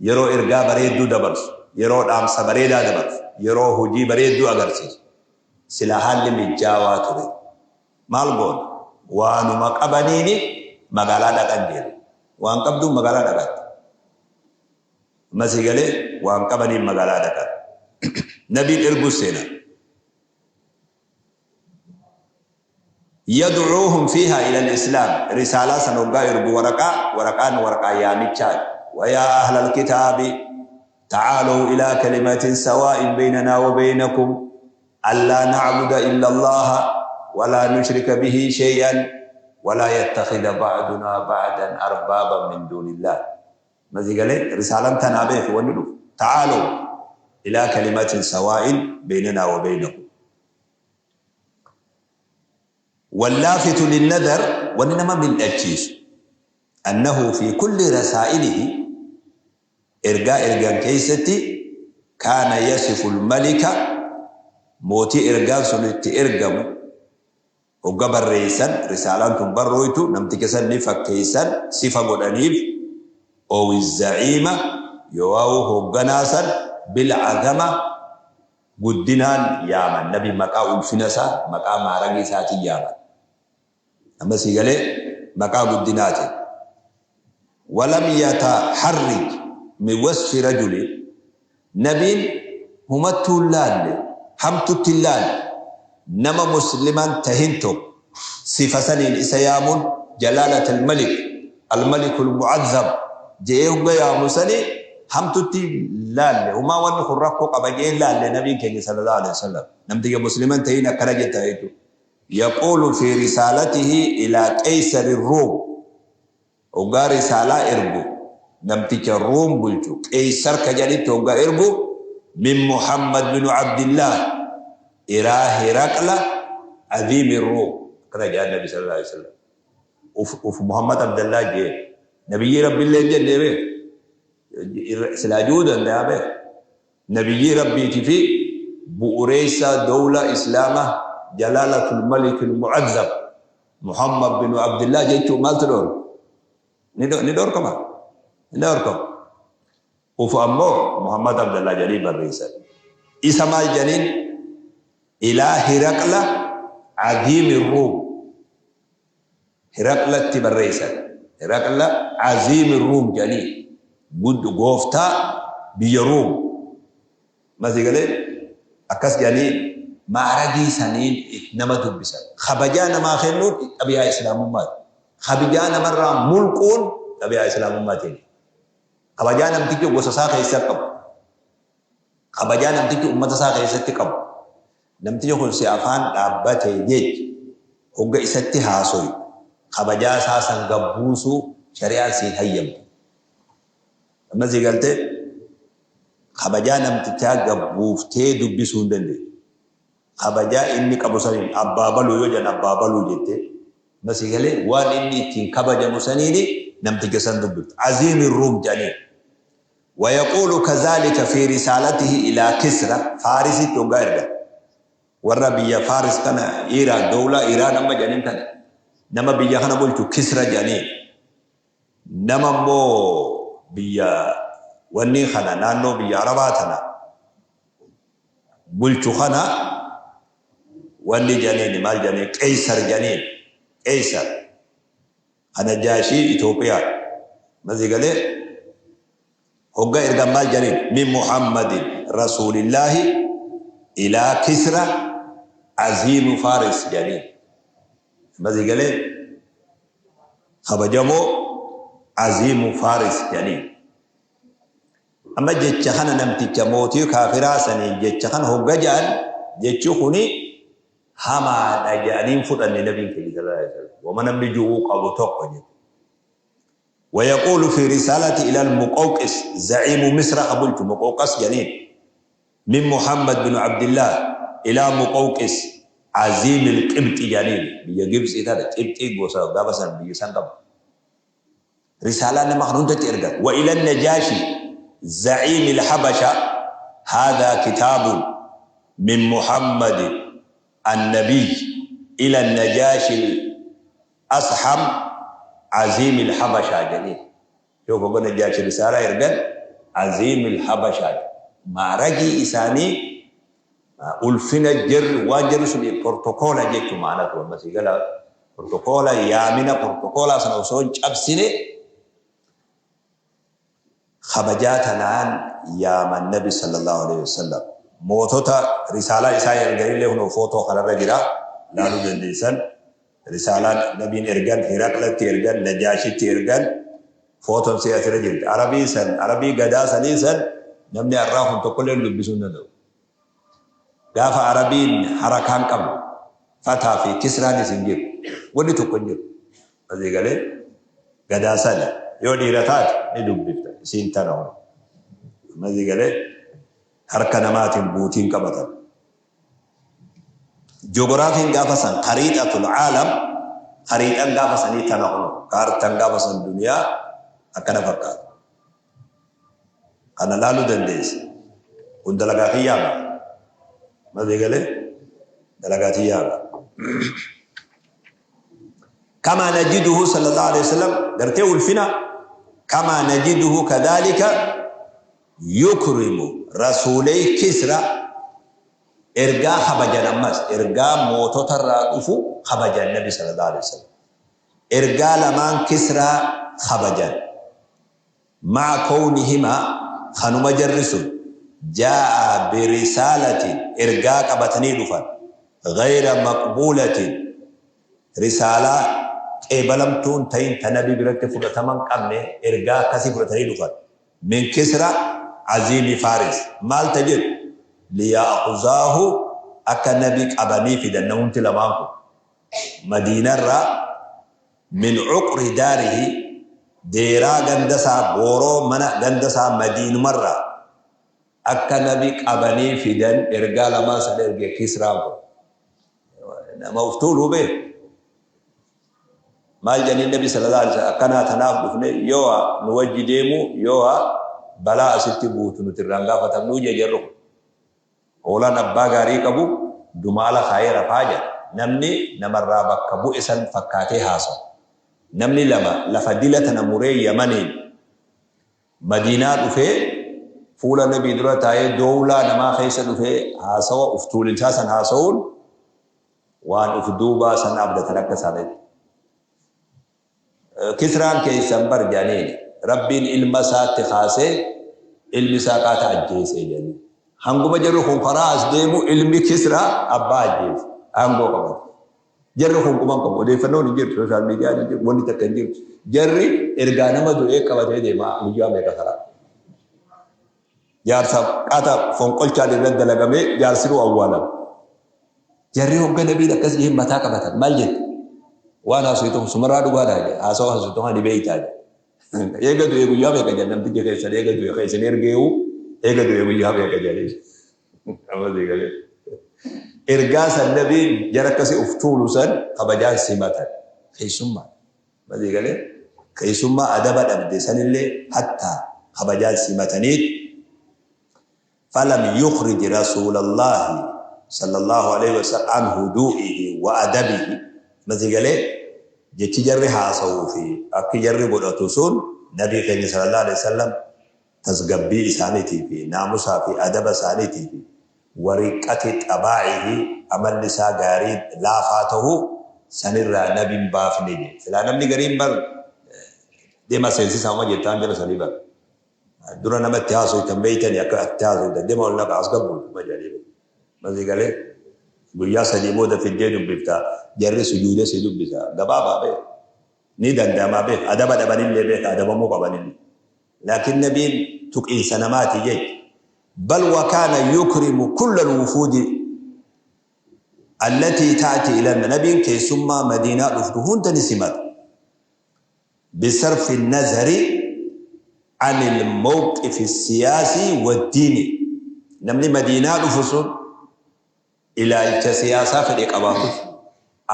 yeroo ergaa bareedduu dabarsu, yeroo dhaamsa bareedaa dabarsu, yeroo hojii bareedduu agarsiisu silaa haalli mijjaawaa ture. Maal goona? Waanuma qabaniini magaalaa dhaqan jedhe. Waan qabduun magaalaa dhaqatte. Amma sii galee waan qabaniin magaalaa dhaqan. Nabiin erguus seenan. Yad'uuhum fiihaa ilal islaam risaalaa san hoggaa ergu waraqaa waraqaan waraqaa yaamichaati wayaa ahlal kitaabi ta'aalow ilaa kalimatin sawaa'in beynanaa wa beynakum allaa na'buda illa allaha walaa nushrika bihi shay'an walaa yattakhidha ba'dunaa ba'dan arbaaban min duunillah Masii galee risaalaan tanaa beeki wanni dhufu ta'aalow ilaa kalimatin sawaa'in beynanaa wa beynakum Wallaafitu linnadar wanni nama mil'achiisu annahu fi kulli rasaa'ilihi ergaa ergan keessatti kaana yasifu lmalika mootii ergaan sun itti ergamu hogga barreeysan risaalaan tun barrooytu namticha san ni fakkeeysan sifa godhaniif owi za'iima yooawu hogganaa san bil'azama Guddinaan yaaman. Nabi maqaa ulfina isaa, maqaa maaragii isaatiin yaaman. Amma sii galee maqaa guddinaatiin. Walam yataharrij min wasfi rajulin, Nabiin humattuu hin laalle, hamtutti hin laalle, nama musliman tahin tokko sifa saniin isa yaamuun jalaalat al-malik, al-malikul mu'azzam je'ee hogga yaamu sani hamtutti hin laalle, humaa wanni kun rakkoo qaba je'ee hin laalle Nabiin keenya sallallahu aleyhi wasallam. Namtiyya muslima hin tahin akkana jetta jechuudha. Yaquulu fi risaalatihi ilaa qeysari ruum, Hoggaa risaalaa ergu namticha Ruum bulchu Qeysar ka jedhanitti hoggaa ergu, min Muhammad binu Abdillaah ilaa Hiraqla aziimi Ruum, akkana jedhan Nabi sallallahu aleyhi wasallam. Uf uf Muhammad Abdallaah jeen. Nabiyyii Rabbillee hin jennee beek. Silaa ji'uu dandayaa beek. Nabiyyii Rabbiiti fi bu'ureessaa dowlaa Islaamaa Jalaalatul Malikil Mu'azzam Muhammad binu Abdillah jechuu maaltu dhoorka? Ni dhoorkama? Hin dhoorkamu. Uf ammoo Muhammad Abdallah jedhanii barreessan. Isa maal jedhaniin? Ilaa Hiraqla Aziimi Ruum. Hiraqlatti barreessan. Hiraqla Aziimi Ruum jedhanii gooftaa biyya Ruum. Masii galee akkas jedhanii ma'aragii saniin nama dubbisan. Kabajaa namaa kennuun xabi'aa Islaamummaati. Kabijaa namarraa mulquun xabi'aa Islaamummaatiin. Kabajaa namtichi gosa isaa keessa qabu. Kabajaa namtichi ummata isaa keessatti qabu. Namtichi kun si afaan dhaabbate jecha hogga isatti haasoytu kabajaa isaa san gad buusuu shari'aan siin hayyamtu. Amma sii galtee? Kabajaa namtichaa gad buuftee dubbisuu hin dandeettu. Kabajaa inni qabu saniin abbaa baluu yoo jedhan abbaa baluu jettee. Amma sii galee waan inni ittiin kabajamu saniini namticha san dubbifta. Aziimi Ruum jedhaniin. Wayaquulu kazaalika fii risaalatihi ilaa Kisra, Faarisitti hoggaa ergan. Warra biyya Faaris kana Iiraan, dowlaa Iiraan amma jedhaniin kana nama biyya kana bulchu Kisra jedhaniin. Nama immoo biyya wannii kana naannoo biyya Arabaa tana bulchu kana wanni jedhaniin maal jedhaniin Qeysar jedhaniin. Qeysar. Ka Najaashii Itoophiyaadha. Masii galee hogga ergan maal jedhaniin min Muhammadin rasuulillaahi ilaa Kisra aziimu Faaris jedhaniin. Masii galee kabajamoo aziimu Faaris jedhaniin. Amma jecha kana namticha mootii kaafiraa saniin jecha kana hogga jedhan jechi kuni hamaadha jedhanii hin fudhanne nabiin keenya sallallahu alaihi wasallam. Wama namni ju'uu qabu tokko jedhe. Wayaquulu fi risaalati ila al-Muqawqis za'iimu Misra ka bulchu Muqawqas jedhaniin min Muhammad bin Abdillah ila Muqawqis aziim al-Qibxi jedhaniin biyya Gibxii tana Qibxii gosa gaafa san biyya san qabu. Risaalaa nama kana hundatti ergan. Wa ila Najaashi za'iimi al-Habasha haadhaa kitaabun min Muhammad an-Nabiy ila Najaashi al-Asham aziimi al-Habasha jedhaniin. Yoo hogga Najaashi risaalaa ergan aziimi al-Habasha maaragii isaanii ulfina jarri waan jarri sun portokoola jechuun ma'anatu amma sii gala portokoola yaamina portokoolaa sana osoo hin cabsine kabajaa tanaan yaaman nabi sallallahu alaihi wasallam mootota risaalaa isaa erganillee kunoo footoo kanarra jira laaluu dandeessan risaalaan nabiin ergan Hiraqlatti ergan Najaashitti ergan footon see asirra jirti arabii san arabii gadaa sanii san namni har'aa kun tokkollee dubbisuu hin danda'u. Gaafa Arabiin harakaa hin qabne, Fataa fi Kisraanis hin jiru. Wanni tokko hin jiru. Asii galee gadaa sani yoo dhiira taate ni dubbifta. Isiin tana hoo. Asii galee harka namaatiin buutiin qabatan. Joogiraafiin gaafa san khariixatul aalam khariixan gaafa sanii tana hoo. Kaartan gaafa san duniyaa akkana fakkaata. Kana laalu dandeessa. Kun dalagaa kiyyaa miti. Masii galee dalagaa tiyyaa miti. Kamaa najiduhu sallallahu alaihi wasallam gartee ulfina kamaa najiduhu kadhalika yukrimu rasuulay kisra. Ergaa kabajan ammas ergaa moototarraa dhufu kabajan Nabi sallallahu alaihi wasallam. Ergaa lamaan Kisraa kabajan. Ma'a kownihimaa kanuma jarri sun jaa'a birisaalatin ergaa qabatanii dhufan ghayra maqbuulatin risaalaa qeebalamtuu hin ta'in ta Nabi biratti fudhatama hin qabne ergaa akkasii fudhatanii dhufan. Min Kisra aziimi Faaris maal ta jedhu liya'khuzaahu akka Nabi qabanii fidan namumti lamaan kun Madiinarraa min cuqri daarihi deeraa ganda isaa gooroo mana ganda isaa Madiinumarraa akka Nabi qabanii fidan ergaa lamaan san erge Kisraan kun nama uf tuuluu bee. Maal jedhaniin Nabi sallallahu alaihi wasallam akkanaa tanaaf dhufne yoo nu wajji deemu yoo balaa asitti buutu nuti irraan gaafatamnuu jee jarri kun. Hoolaan abbaa gaarii qabu dumaala kaayee rafaa jedha. Namni namarraa bakka bu'e san fakkaatee haasawa. Namni lama lafa dila tana muree Yamaniin Madiinaa dhufee fuula Nabii dura taa'ee doowlaa namaa keessa dhufee haasawa uf tuulinsaa san haasawuun Waan uf duubaa san abdatan akka isaanitti. Kisraan keessan bar jedhaniini. Rabbiin ilma isaatti kaasee ilmi isaa qaata ajjeese jedhanii. Hanguma jarri kun karaa as deemu ilmi Kisraa abbaa ajjeese. Aangoo qabate. Jarri kun quban qabu. Odeeffannoon hin jirtu. Sooshaal miidiyaan hin jirtu. Wanni takka hin jirtu. Jarri ergaa nama du'ee qabatee deema guyyaa meeqa karaa. Jaarsa qaata fonqolchaan irratti dalagamee jaarsinuu awwaalame. Jarri hogga nabiin akkas jeen mataa qabatan. Maal jette? Waan haasoftu kun sumarraa dhugaadha jedhe. Haasawa haasoftu kana ni beeytaa jedhe. Eega du'e guyyaa meeqa jedhan namtichi keessan eega du'e kan isin ergeewu eega du'e guyyaa meeqa jedhanii. Amma sii galee. Ergaa san nabiin jara akkasii uf tuulu san kabajaan simatan. Keessummaa. Amma sii galee. Keessummaa adaba dhabde sanillee hattaa kabajaan simataniit Falam yukhrij Rasuulallaahi sallallaahu aleyhi wasallam an huduu'ihi wa adabihi Amma sii galee? Jechi jarri haasawuu fi akki jarri godhatu sun Nabii keenya sallallaahu aleyhi wasallam tasgabbii isaaniitii fi naamusaa fi adaba isaaniitii fi wa riqqati xabaa'ihi amalli isaa gaarii laafaa tahuu sanirraa Nabi hin baafne jedhe. Silaa namni gariin bar deemaa seensisaa uma jettaan jara sanii bar. Dura nama itti haasoytan beeytani akka itti haasoytan deema ol naqa as gabbu ma jedhanii masii galee guyyaa sadii booda fiddee dubbifta jarri sujuude si dubbisa gabaabaa beek ni danda'amaa beek adaba dhabanillee beek adabamuu qabanillee laakiin nabiin tuqiinsa namaati jecha bal wakaana yukrimu kulla alwufuudi allatii ta'ti ila nabiin keessummaa madiinaa dhuftu hunda ni simata bisarfi nazari anil mawqifi siyaasii waddiini namni madiinaa dhufu sun ilaalcha siyaasaa fedhe qabaatus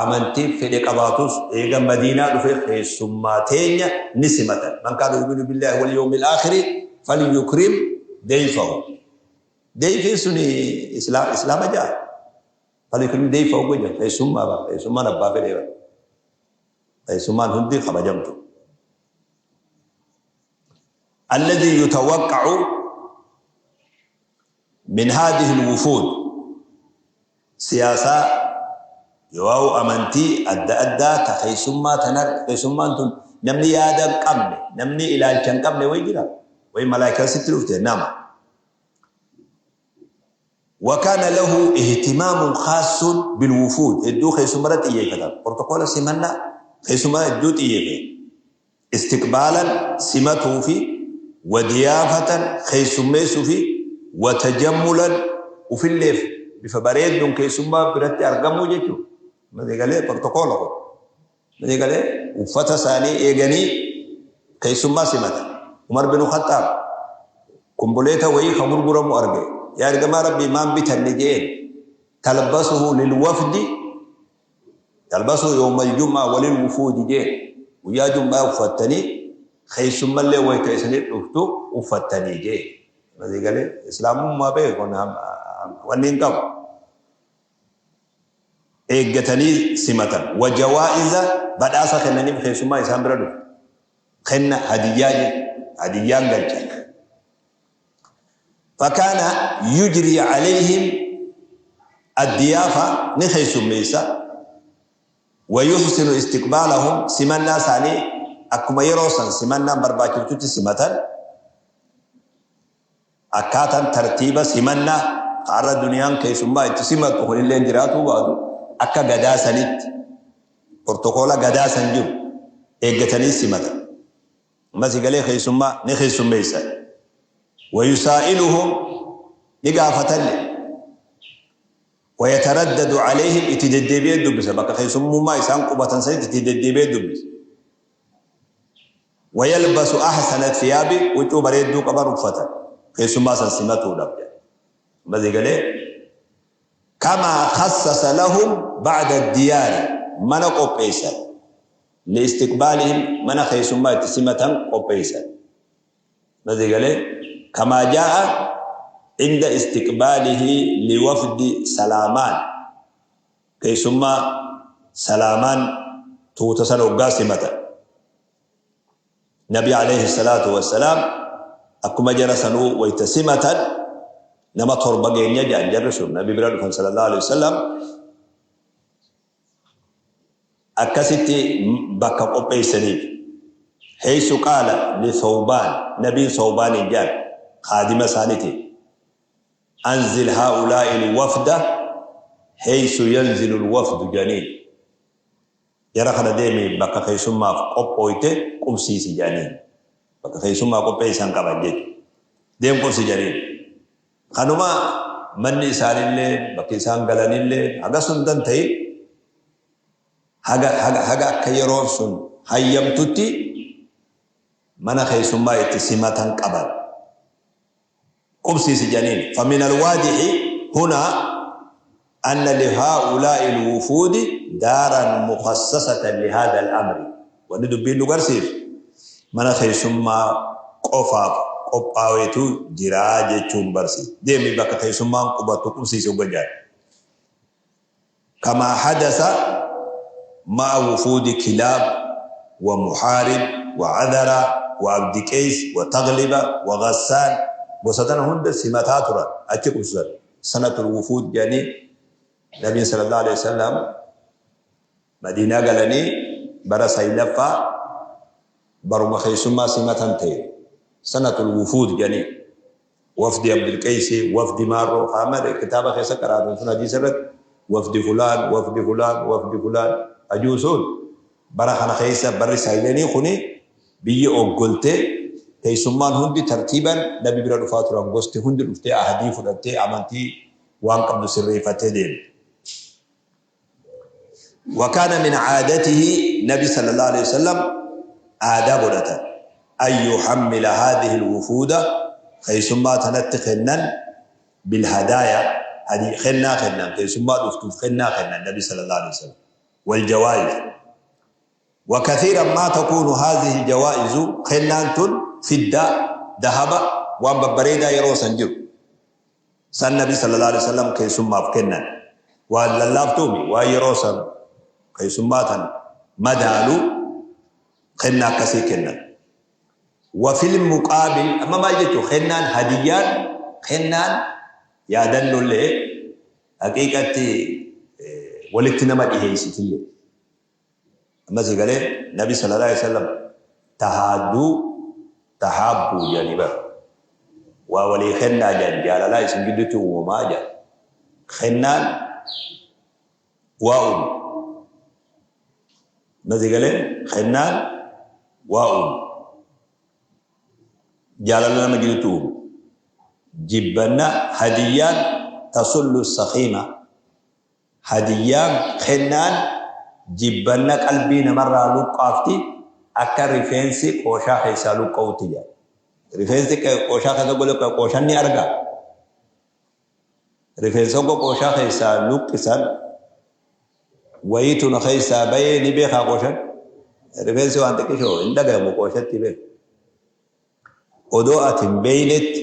amantii fedhe qabaatus eega madiinaa dhufe keessummaa teenya ni simatan man kaana yu'minu billaahi wal yawmil aakhiri falyukrim dayfahu dayfiin sun islaama ja'a falyukrim dayfahu goja keessummaa bara keessummaan abbaa fedhee bara Keessummaan hundi kabajamtu. Alladhii yutawaqqa'u min haadhihi alwufuud siyaasaa yoo'u amantii adda addaa ta keessummaa tana keessummaan tun namni yaada hin qabne namni ilaalcha hin qabne wayi jira wayi malaayikaan sitti dhufte nama Wa kaana lahu ihtimaamun khaassun bilwufuud, hedduu keessummarra xiyyeeffata. Protokoola simannaa keessummaa hedduu xiyyeeffata. Istiqbaalan, simatuu fi, wa diyaafatan, keessummeessuu fi, wa tajammulan, ufilleef bifa bareedduun keessummaa biratti argamuu jechuudha. Masii galee protokoola kun. Masii galee uffata isaanii eeganii keessummaa simata. Umar bin Khaxxaab kumbuleeta wayii ka gurguramu arge. Yaa ergamaa Rabbii maan bitanne je'een. Talbasuhu lilwafdi talbasuhu yawmal jum'aa walil wufuudi je'een. Guyyaa jum'aa uffattanii keessummallee wayta isinit dhuftu uffattanii je'een. Masii galee islaamummaa beeku wanni hin qabu. Eeggatanii simatan. Wa jawaa'iza badhaasa kennaniif keessummaa isaan bira dhufe. Kenna hadiyyaa jechuudha. Hadiyyaan galchan. Fakaana yujrii alayhim Addiyaafa ni keessummeessa. Wayuhsinu istiqbaalahum, simannaa isaanii akkuma yeroo san simannaan barbaachiftutti simatan. Akkaataan tartiiba simannaa har'a duniyaan keessummaa itti simattu kunillee jiraatuu baatu, akka gadaa sanitti protokoola gadaa san jiru eeggatanii simatan. Ammas galee keessummaa ni keessummeessan. Wayusaa'iluhum, ni gaafatalle. Wayataraddadu alayhim, itti deddeebi'ee dubbisa. Bakka keessummummaa isaan qubatan sanitti itti deddeebi'ee dubbisa. Wayalbasu ahsana thiyaabi, huccuu bareedduu qaban uffatan keessummaa san simatuudhaaf jedha. Ammas galee kamaa khassasa lahum ba'da diyaari, mana qopheessan. Liistiqbaalihim, mana keessummaa itti simatan qopheessan. Ammas galee kamaa jaa'a inda istiqbaalihi liwafdi Salaamaan, keessummaa Salaamaan tuuta san hoggaa simatan. Nabi alayhi salaatu wassalaam akkuma jara sanuu wayta simatan, nama 7 geenya jedhan jarri sun Nabi bira dhufan sallallahu alayhi wasallam, akkasitti bakka qopheessaniif. Heessu qaala li Thawbaan, Nabiin Thawbaaniin jedhan, kaadima isaaniiti: Anzil haa'ulaa'i alwafda heessu yanzilu alwafdu jedhaniin. Jara kana deemi bakka keessummaaf qophooyte qubsiisi jedhaniin. Bakka keessummaa qopheessan qaban jechuudha. Deem qubsi jedhaniin. Kanuma manni isaanillee, bakki isaan galanillee haga sun ta'e, haga haga haga akka yeroon sun hayyamtutti mana keessummaa itti simatan qaban. Qubsiisi jedhaniin. Famin alwaadixi hunaa anna lihaa'ulaa'i alwufuudi daaran mukhassasatan lihaadha al'amri. Wanni dubbiin nu garsiisu mana keessummaa qofaaf qophaaweetu jiraa jechuun barsiisa. Deemi bakka keessummaan qubatu qubsiisi hogga jedhan. Kamaa hadasa ma'a wufuudi Kilaab wa Muhaarib wa Adara wa Abdi Qeys wa Tagliba wa Ghassaan, gosa tana hunda simataa turan, achi qubsisan. Sanatul wufuud jedhanii, Nabiin sallallahu alaihi wasallam Madiinaa galanii bara 9ffaa baruma keessummaa simatan ta'e. Sanatul wufuud jedhanii, wafdi Abdulqeeysi, wafdi Maarroo Haamad, kitaaba keessa qaraatan sun, hadiisa irratti wafdi fulaan, wafdi fulaan, wafdi fulaan ajuusuun bara kana keessa, barri saayilanii kuni biyyi oggoltee keessummaan hundi tartiiban Nabi bira dhufaa turan. Gosti hundi dhuftee ahadii fudhattee, amantii waan qabdu sirreeffattee deemte. وكان من عادته، نبي صلى الله عليه وسلم aadaa godhatan، أن يحمل هذه الوفود، keessummaa tanatti kennan، بالهدايا، kennaa kennan. Keessummaa dhuftuuf kennaa kennan Nabi صلى الله عليه وسلم، والجوائز. وكثيرا ما تكون هذه الجوائز، kennaan tun، فضة، ذهب، waan babbareedaa yeroo san jiru san Nabi صلى الله عليه وسلم keessummaaf kennan. Waan lallaaftuumi, waan yeroo san keessummaa tan madaalu kennaa akkasii kennan. وفي المقابل، amma maal jechuun, kennaan, hadiyyaan, kennaan yaadannollee haqiiqatti walitti nama dhiheessitillee. Ammas galee Nabi صلى الله عليه وسلم تهادوا تحابوا jedhanii bara. Waa walii kennaa jedhan, jaalalaa isin gidduutti uumamaa jedhan. Kennaan waa uumu. Ammas galee kennaan waa uumu. Jaalala nama gidduutti uumu. Jibbanna hadiyyaan تسل السخيمة، hadiyyaan, kennaan jibbanna qalbii namarraa luqqaafti, akka rifeensi qooshaa keessaa luqqa'utti jedha. Rifeensi qooshaa keessa gole, qooshaan ni arga. Rifeensa hogga qooshaa keessaa luqqisan, wayiitu na keessaa bahee ni beekaa qooshan. Rifeensi waan xiqqishoo hin dhagahamu qooshatti beeku. Odoo ati hin beeynetti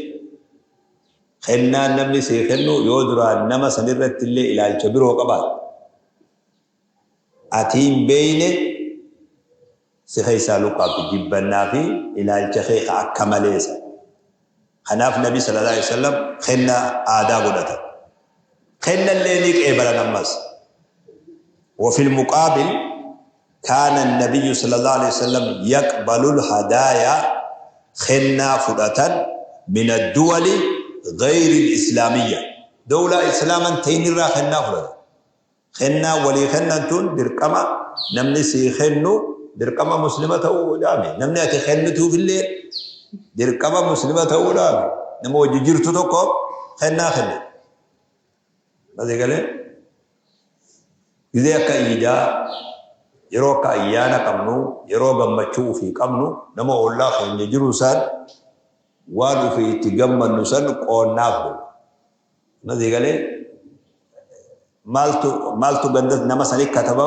kennaan namni sii kennu, yoo duraan nama sanirratti illee ilaalcha biroo qabaate, ati hin beeyne, si keessaa luqqaafti jibbannaa fi ilaalcha kee akka maleessa. Kanaaf Nabi صلى الله عليه وسلم kennaa aadaa godhatan. Kennallee ni qeebalan ammas. وفي المقابل كان النبي صلى الله عليه وسلم يقبل الهدايا خنا فدة من الدول غير الإسلامية. دولة إسلاما تينرا خنا فدة. خنا ولي خنا تون درقما نمني سي خنو درقما مسلمة ودامي نمني أتي خنتو في الليل درقما مسلمة ودامي نمو ججرتو تقوم خنا خنا. ماذا قال؟ Gizee akka iidaa yeroo akka ayyaana qabnu yeroo gammachuu ofii qabnu nama ollaa keenya jiru san waan ofii itti gammannu san qoonnaaf godhu. Masii galee maaltu maaltu ganda nama sanii kataba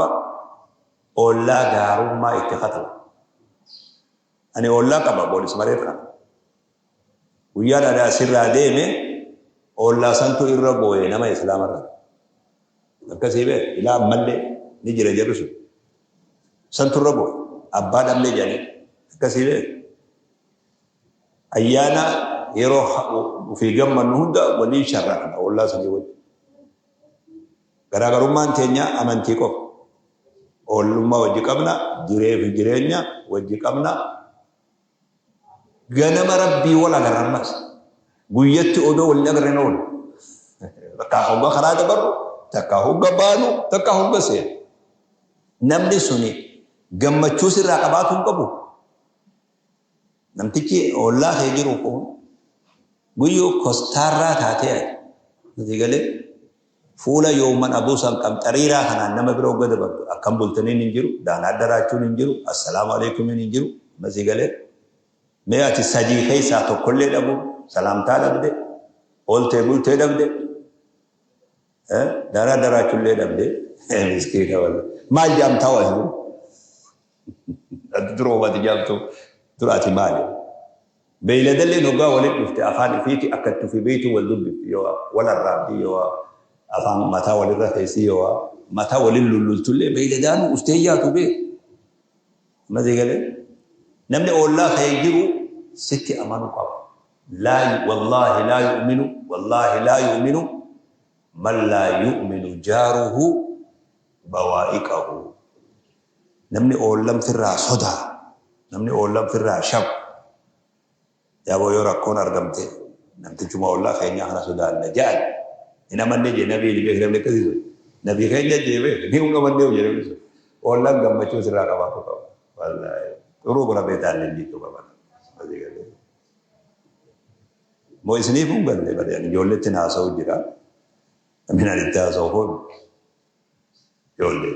ollaa gaarummaa itti kataba. Ani ollaa qaba boolis mareef kana. Guyyaan ani asirraa deeme ollaa santu irra boo'e nama islaamarra. Akkasii beek ilaa ammallee ni jira jedhu sun. Santu irra boo'e abbaa dhabnee jedhanii akkasii beek. Ayyaana yeroo ofii gammannu hunda waliin sharraqna ollaa sanii wajjin. Garaagarummaan teenya amantii qofa. Ollummaa wajji qabna, jiree fi jireenya wajji qabna. Ganama rabbii wal agarra ammas. Guyyatti odoo wal hin agarreen oolu. Takkaa hogga karaa dabarru, takkaa hogga baanu, takkaa hogga seenu. Namni suni gammachuu sirraa qabaatu hin qabu. Namtichi ollaa kee jiru kun guyyuu kostaarraa taatee ati. Nuti galee fuula yooman abuusan qamxariiraa kanaan nama bira hogga dabartu akkam bultaniin hin jiru, daanaa daraachuun hin jiru, assalaamu alaikumiin hin jiru. Masii galee mee ati sadii keessaa tokkollee dhabu, salaamtaa dhabde, ooltee bultee dhabde, daanaa daraachuullee dhabde, miskiina walla. Maal jaamtaa waa jiru? Ati dura ati jaamtu dura ati maali? Beeyladalleen hoggaa walitti dhufte afaan ifiiti akka itti ofii beeytu wal dubbifti yoo wal arraabdi yoo afaan mataa walirra keessi yoo mataa waliin lullultullee beeyladaan ustee yaatu beek. Masii galee namni ollaa kee jiru sitti amanu qaba. Laa wallaahi laa yu'minu wallaahi laa yu'minu man laa yu'minu jaaruhu bawaa'iqahu. Namni oollam firraa sodaa namni oollam firraa shaku yaaboo yoo rakkoon argamte namtichuma ollaa keenyaa kana sodaanna jedhan hin amanne jee nabii ni beek namni akkasii sun nabii keenya jee beek ni hin amanne jee namni sun ollaan gammachuu sirraa qabaatu qaba wallaahi xuruu gora beetaallee jechuu qaba. Moo isiniif hin galle bari ani ijoolletti haasa'u jira namni ani itti haasa'u kun ijoollee.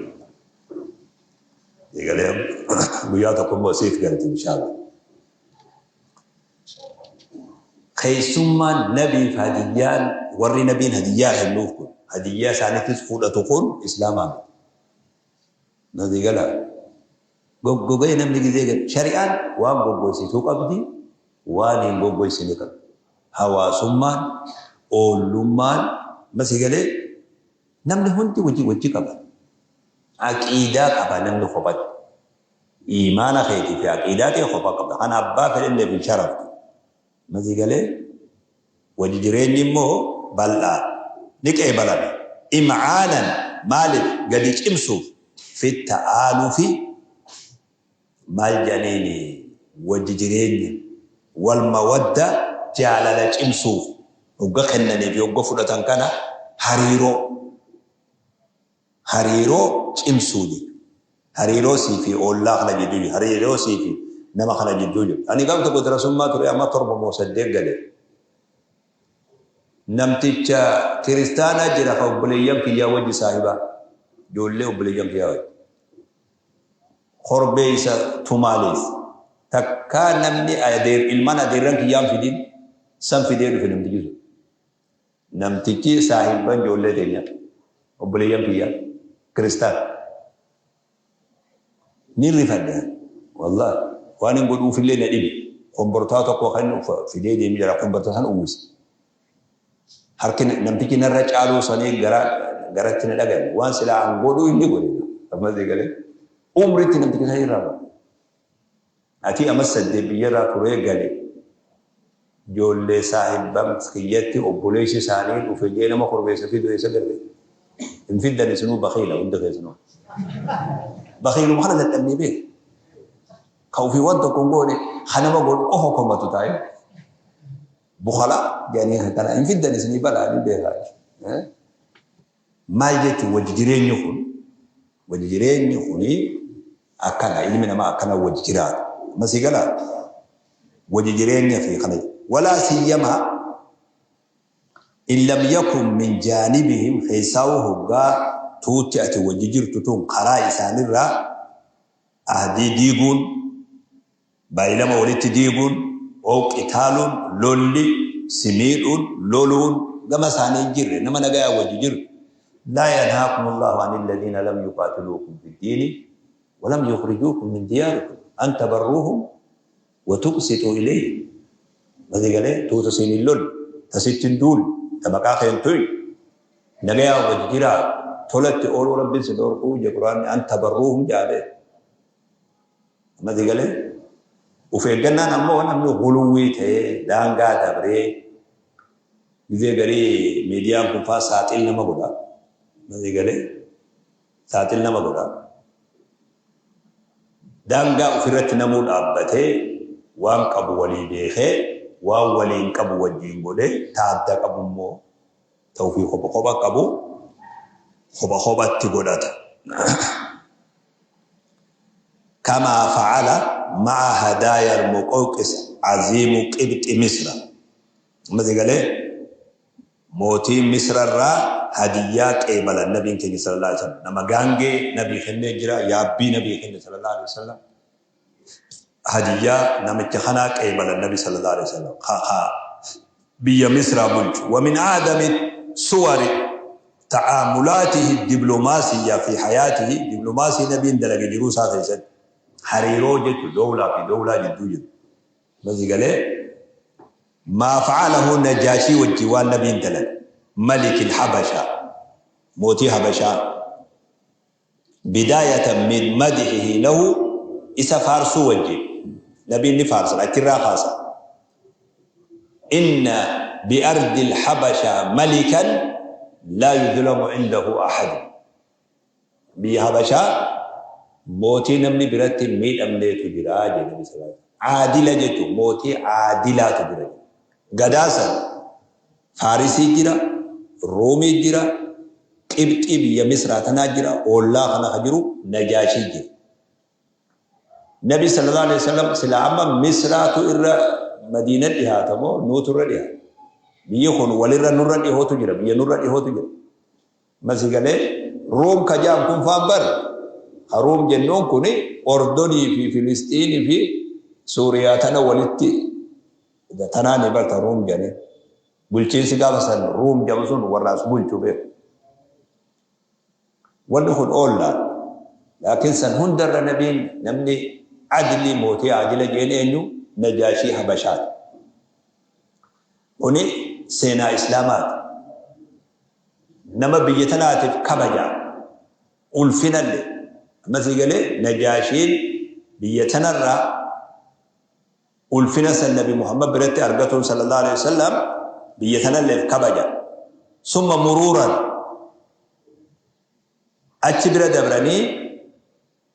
Eegalee guyyaa tokko immoo siif galti inshaallah. Keessummaan nabiif hadiyyaan warri nabiin hadiyyaa kennuuf kun hadiyyaa isaaniittis fudhatu kun islaamaa miti. Nabii galaa. Goggogee namni gizee gad shari'aan waan goggoysituu qabdi waan hin goggoysine qabdi. Hawaasummaan, oollummaan masii galee namni hundi wajji wajji qaba. Aqiidaa qaba namni kophatti. Iimaana keetii fi aqiidaa kee kophaa qabda. Kan abbaa fedhelleef hin sharaftu. Masii galee wajji jireenyi immoo bal'aa ni qeebalame. Im'aanan maaliif gadi cimsuuf fi ta'aalufi maal jedhaniini wajji jireenya wal mawadda jaalala cimsuuf hogga kennanii fi hogga fudhatan kana hariiroo hariiroo cimsuu jechuudha. Hariiroo sii fi ollaa kana jidduu jiru, hariiroo sii fi nama kana jidduu jiru. Ani gaaf tokko darasummaa ture amma 7 moo 8 gale. Namticha kiristaanaa jira ka obboleeyyan kiyyaa wajji saahibaa. Ijoollee obboleeyyan kiyyaa wajji. Korbeessa tumaalees. Takkaa namni adeer ilmaan adeerran kiyyaan fidin san fidee dhufe namtichi sun. Namtichi saahibban ijoollee teenya obboleeyyan kiyyaa kiristaana. Ni rifadhe wallahi waan hin godhuufillee na dhibe. Kombortaa tokko kan inni fidee deemu jira kombortaa san uwwise. Harki namtichi narra caaluu sanii gara garatti na dhagayame. Waan silaa an godhuu inni godhe. Ammas eegalee umritti namtichi san irraa bahe. Ati amma 8 biyyarraa turee gale. Ijoollee saahibban kiyyatti obboleessi isaanii dhufe jee nama korbeessa fidu eessa garre? Hin fiddan isinuu bakiila hunda keessanuu. Bakiiluma kana dadhabnee beeku. Ka ofii waan tokko hin goone ka nama godhu qofa komatu taa'e. Bukala jedhanii kana hin fiddan isinii balaa ni beekaa. Maal jechuun wajji jireenyi kun wajji jireenyi kuni akkana ilmi namaa akkana wajji jiraata. Amma sii galaa? Wajji jireenya fi kana walaa siyyamaa in lam yakun min jaanibihim keessaawuu hoggaa tuutti ati wajji jirtu tun karaa isaanirraa ahdii diiguun Baay'ilama walitti diiguun, ow qitaaluun, lolli, si miidhuun, loluun gama isaanii hin jirre, nama nagayaan wajji jiru. Laa yanhaakumullahu anilladiina lam yuqaatiluukum fiddiini walam yukhrijuukum min diyaarikum an tabarruuhum wa tuqsixuu ilayhim. Masii galee tuuta siin hin lolle, ta sitti hin duulle, ta maqaa kee hin tuyne, nagayaan wajji jiraatu, tolatti ooluu Rabbiin si dhoorkuu je Qur'aanni an tabarruuhum jedha beek. Amma si galee? Of eeggannaan ammoo namni guluwwii ta'ee daangaa dabree gizee garii miidiyaan kun faa saaxil nama godha. Amma si galee? Saaxil nama godha. Daangaa ofirratti namuu dhaabbatee waan qabu walii beekee waan waliin qabu wajjin godhee ta adda qabu immoo ta ofii kopha kopha qabu kopha kophatti godhata. Kamaa fa'ala ma'a hadaaya al-Muqawqis aziimu Qibxi Misra. Amma si galee mootii Misra irraa hadiyyaa qeebalan nabiin keenya sallallahu alaihi wasallam. Nama gaangee nabii kennee jira, yaabbii nabii kenne sallallahu alaihi wasallam. Hadiyyaa namicha kanaa qeebalan nabi sallallahu alaihi wasallam. Ka ka biyya Misraa bulchu. Wa min a'dami suwari ta'aamulaatihi diplomaasiyya fi hayaatihi, diplomaasii nabiin dalage jiruu isaa keessatti, hariiroo jechu dowlaa fi dowlaa jidduu jiru. Amma sii galee? Maa fa'alahu Najaashii wajji waan nabiin dalage. Malikil Habashaa, mootii Habashaa. Bidaayatan min madhihi lahu, isa faarsuu wajjin. Nabiin ni faarsan, achirraa kaasan. Inna bi'ardil habashaa malikan laa yuzlamu indahu ahad. Biyya Habashaa mootii namni biratti hin miidhamneetu jira jedhe Nabi sallallahu alaihi wasallam. Aadila jechuun mootii aadilaatu jira jedhe. Gadaa san Faarisii jira, Ruumii jira, Qibxii biyya Misraa tanaa jira, oollaa kana ka jiru Najaashii jira. Nabi sallallahu alaihi wasallam silaa amma Misraatu irra Madiina dhihaata moo nuutu irra dhihaata? Biyyi kun walirra nurra dhihootu jira, biyya nurra dhihootu jira. Masi galee Ruum ka jaan kun faan bar ka Ruum jennuun kun Ordonii fi Filisxiinii fi Suuriyaa tana walitti tanaani barta Ruum jedhanii. Bulchiinsi gaafa san Ruum jedhamu sun warra as bulchu beeku. Wanni kun oollaadha. Laakiin san hundarra nabiin namni adlii mootii aadila jeen eenyu Najaashii Habashaati. Kuni seenaa Islaamaati. Nama biyya tanaatiif kabaja ulfinalle. Amma sii galee Najaashiin biyya tanarraa ulfina san Nabi Muhammad biratti argatuun sallallahu alaihi wasallam biyya tanalleef kabaja. Summa muruuran achi bira dabranii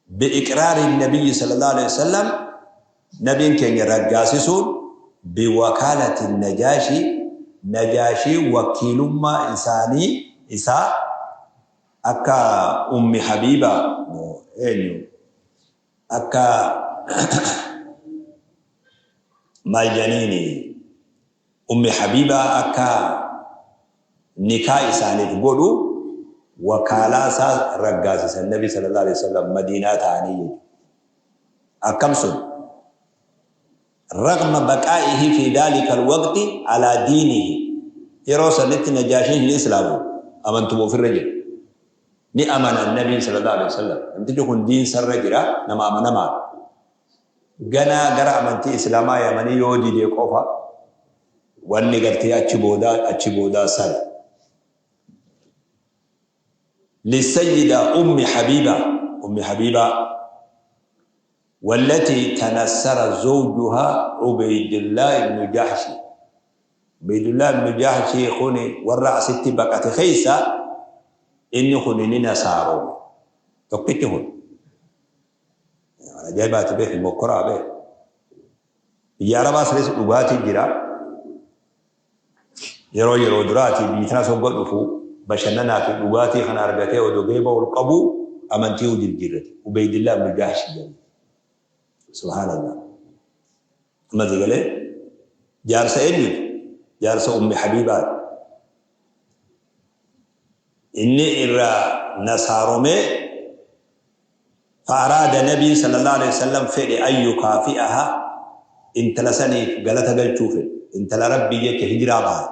bi'iqraari nabiyyi sallallahu alaihi wasallam nabiin keenya raggaasisuun biwakaalati najaashii najaashii wakiilummaa isaanii isaa akka ummi habiiba moo eenyu akka maal jedhaniini Ummi Habiibaa akka nikaa isaaniif godhu wakaalaa isaa raggaasisan Nabi sallallahu alaihi wasallam Madiinaa ta'anii jechuudha. Akkam sun? Ragma baqaa'ihi fi dhaalika alwaqti alaa diinihi. Yeroo sanitti Najaashiin hin islaamu amantuma ofirra jira. Ni amanan Nabiin sallallahu alaihi wasallam. Namtichi kun diinsarra jira nama amanamaadha. Ganaa gara amantii Islaamaa yaamanii yoo dide qofa wanni gartee achi boodaa achi boodaa sana. Lissayyida Ummi Habiibaa Ummi Habiibaa wallatii tanassara zawjuhaa Ubeydillah ibnu Jahshi. Ubaydullah ibnu Jahshii kuni warra asitti baqate keessa inni kuni ni nasaarome. Tokkichi kun. Waan ajaa'ibaati beeki, mokkoraa beeki. Biyya Arabaa sanis dhugaatii jira. Yeroo yeroo duraati biyyi tana sogga dhufu bashannanaa fi dhugaatii kana argatee odoo geeba ol qabuu amantii jijjiirrate. Ubaydillah ibnu Jahsh jedhama. Subhaanallah. Amma si galee jaarsa eenyuti? Jaarsa Ummi Habiibaati. Inni irraa nasaaromee, fa'araada nabiin sallallahu alaihi wasallam fedhe an yukaafi'aha, intala saniif galata galchuu fedhe. Intala Rabbii jecha hijiraa baate.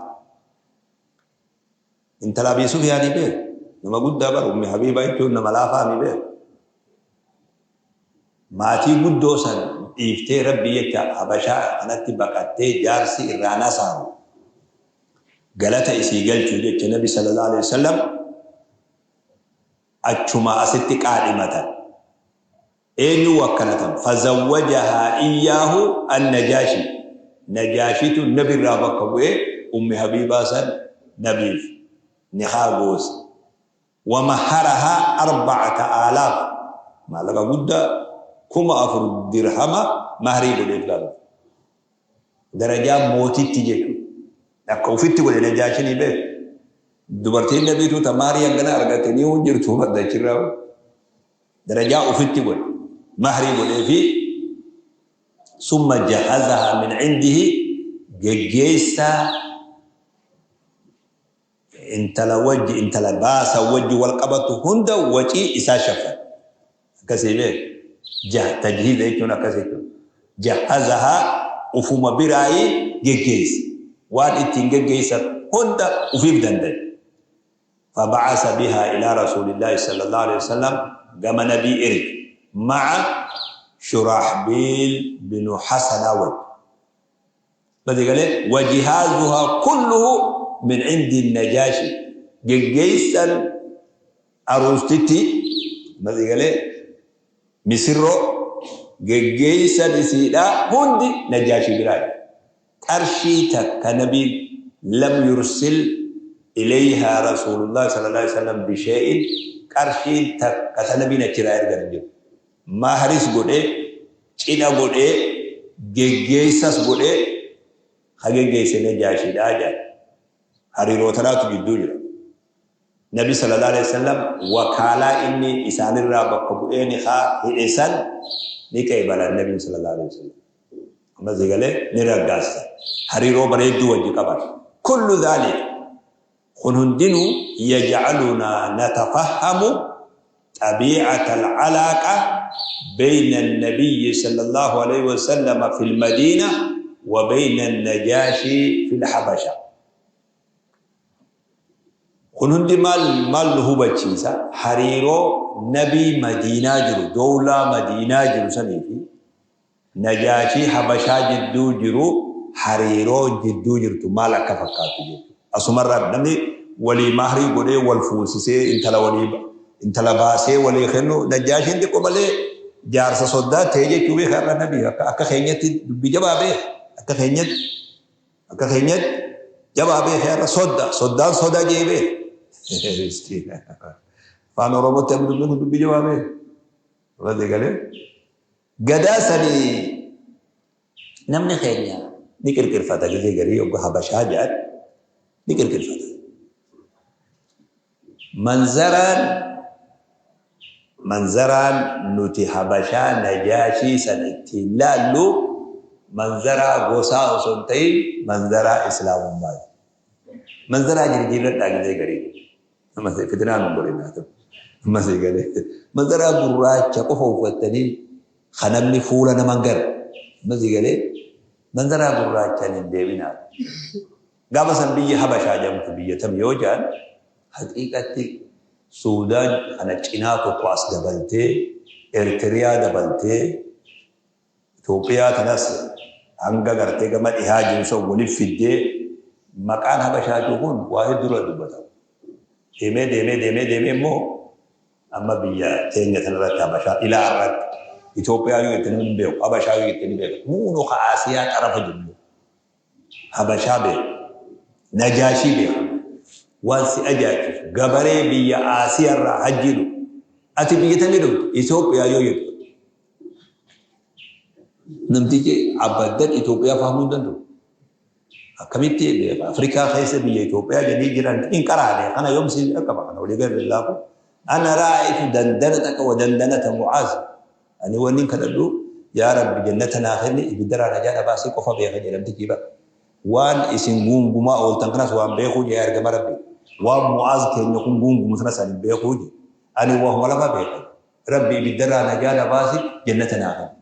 Intala Abii Sufyaanii beeku. Nama guddaa bar Ummi Habiibaa jechuun nama laafaa mi beeku. Maatii guddoo san dhiiftee Rabbii jecha Habashaa kanatti baqattee jaarsi irraa nasaaru. Galata isii galchuu jecha Nabi sallallahu alaihi wasallam achuma asitti qaadhimatan. Eenyu wakkalatan? Fazawwajahaa iyyaahu an-Najaashi. Najaashitu Nabi irraa bakka bu'ee Ummi Habiibaa san Nabiif nikaa goose. Wamaharahaa 4000, maallaqa guddaa 4000 dirhama mahrii godheef gaafa. Darajaa mootitti jechuudha. Akka ufitti godhe Najaashinii beeku. Dubartiin Nabiitu ta mahrii hangana argatte ni hin jirtu madda achirraa. Darajaa ufitti godhe. Mahrii godhee fi summa jahazahaa min indihi, geggeessaa intala wajji, intala baasa wajji wal qabatu hunda wacii isaa shaffan. Akkasii beek, tajhiiza jechuun akkas jechuudha. Jahazahaa, ufuma biraayii geggeesse. Waan ittiin geggeessan hunda ufiif danda'e. Faba'asa bihaa ilaa rasuulillaahi sallallahu alaihi wasallam, gama Nabii erge, ma'a Shuraaxbiil binu Hasanaa wajji. Badi galee, wajihaazuhaa kulluhu min cindi Najaashi, geggeessan aruustitti, badi galee, misirroo geggeessan isiidhaa hundi Najaashi biraa. Qarshii takka Nabiin lam yursil ilayhaa rasuulullahi sallallahu alaihi wasallam bishee'in, qarshiin takka ta Nabiin achirraa ergan hin jiru. Mahris godhee, cidha godhee, geggeessas godhee, ka geggeesse Najaashiidha jedhan. Hariiroo tanaatu jidduu jira. Nabi sallallahu alaihi wasallam wakaalaa inni isaanirraa bakka bu'ee nikaa hidhe san ni qeebalan Nabiin sallallahu alaihi wasallam. Amma si galee, ni raggaasisan. Hariiroo bareedduu wajji qaban. Kullu dhaalik, kun hundinuu, yaj'alunaa natafahhamu xabiicata alcalaaqa bayna annabiyyi sallallahu alaihi wasallama fil madiina wa bayna annajaashii fil habasha. Kun hundi maal maal nu hubachiisa? Hariiroo Nabii Madiinaa jiru, dowlaa Madiinaa jiru sanii fi Najaashii Habashaa jidduu jiru, hariiroon jidduu jirtu maal akka fakkaattu jechuudha. Asumarraa namni walii mahrii godhee wal fuusisee intala walii intala baasee walii kennu, Najaashiin xiqqoo malee jaarsa soddaa ta'e jechuu beeka. Har'a Nabii akka keenyatti dubbii jabaa beeka, akka keenyatti jabaa beeka. Har'a sodda soddaan sodaa jee beeka. Afaan Oromootti amma dubbiin kun dubbii jabaa beeka. Walii galee gadaa sanii namni keenya ni qirqirfata. Gizee garii yogga Habashaa jedhan ni qirqirfata. Manzaraan nuti Habashaa Najaashii san ittiin laallu manzaraa gosaa osoo hin ta'in manzaraa Islaamummaati. Manzaraa jirjiirradhaa gizee garii. Ammas fitinaa nun godhinaa ta'u. Ammas galee manzaraa gurraacha qofa uffattanii kan namni fuula nama hin garre. Ammas galee manzaraa gurraachaan hin deeminaa. Gaafa san biyyi Habashaa jedhamtu biyya tam yoo jedhan, haqiiqatti Suudaan kana cinaa tokko as dabaltee, Eertiriyaa dabaltee, Itoophiyaa tanas hanga gartee gama dhihaa jiru san waliif fiddee maqaan Habashaa jiru kun waa hedduu irra dubbatama. Deemee deemee deemee deemee immoo amma biyya teenya tanarratti Habashaa ilaa irratti Itoophiyaa yoo itti namni hin beeku, Habashaa yoo itti ni beeku. Huunoo ka Asiyaa xarafa jiru Habashaa beeku. Najaashii beekama. Waan si ajaa'ibsiisu gabaree biyya Aasiyaarraa hajjii dhufu. Ati biyya tamii dhufte? Itoophiyaa yoo jettu. Namtichi abaddan Itoophiyaa fahamuu hin danda'u. Akkamitti beeka? Afrikaa keessa biyya Itoophiyaa jedhanii jiran hin qaraane kana yoom si dhaqqaba kana walii gala laafu. Ana raa'itu dandanataka wa dandanata Mu'aaz. Ani wanni kadhadhu yaa Rabbi jannata naa kenni ibiddarraa najaa na baasii qofa beeka jedhe namtichi bara. Waan isin guungumaa ooltan kanas waan beekuu jedhe ergama Rabbii. Waan Mu'aaz keenya kun guungumu sanas ani hin beekuu jedhe. Ani wahuma lama beeka. Rabbi ibiddarraa najaa na baasi jannata naa kenni.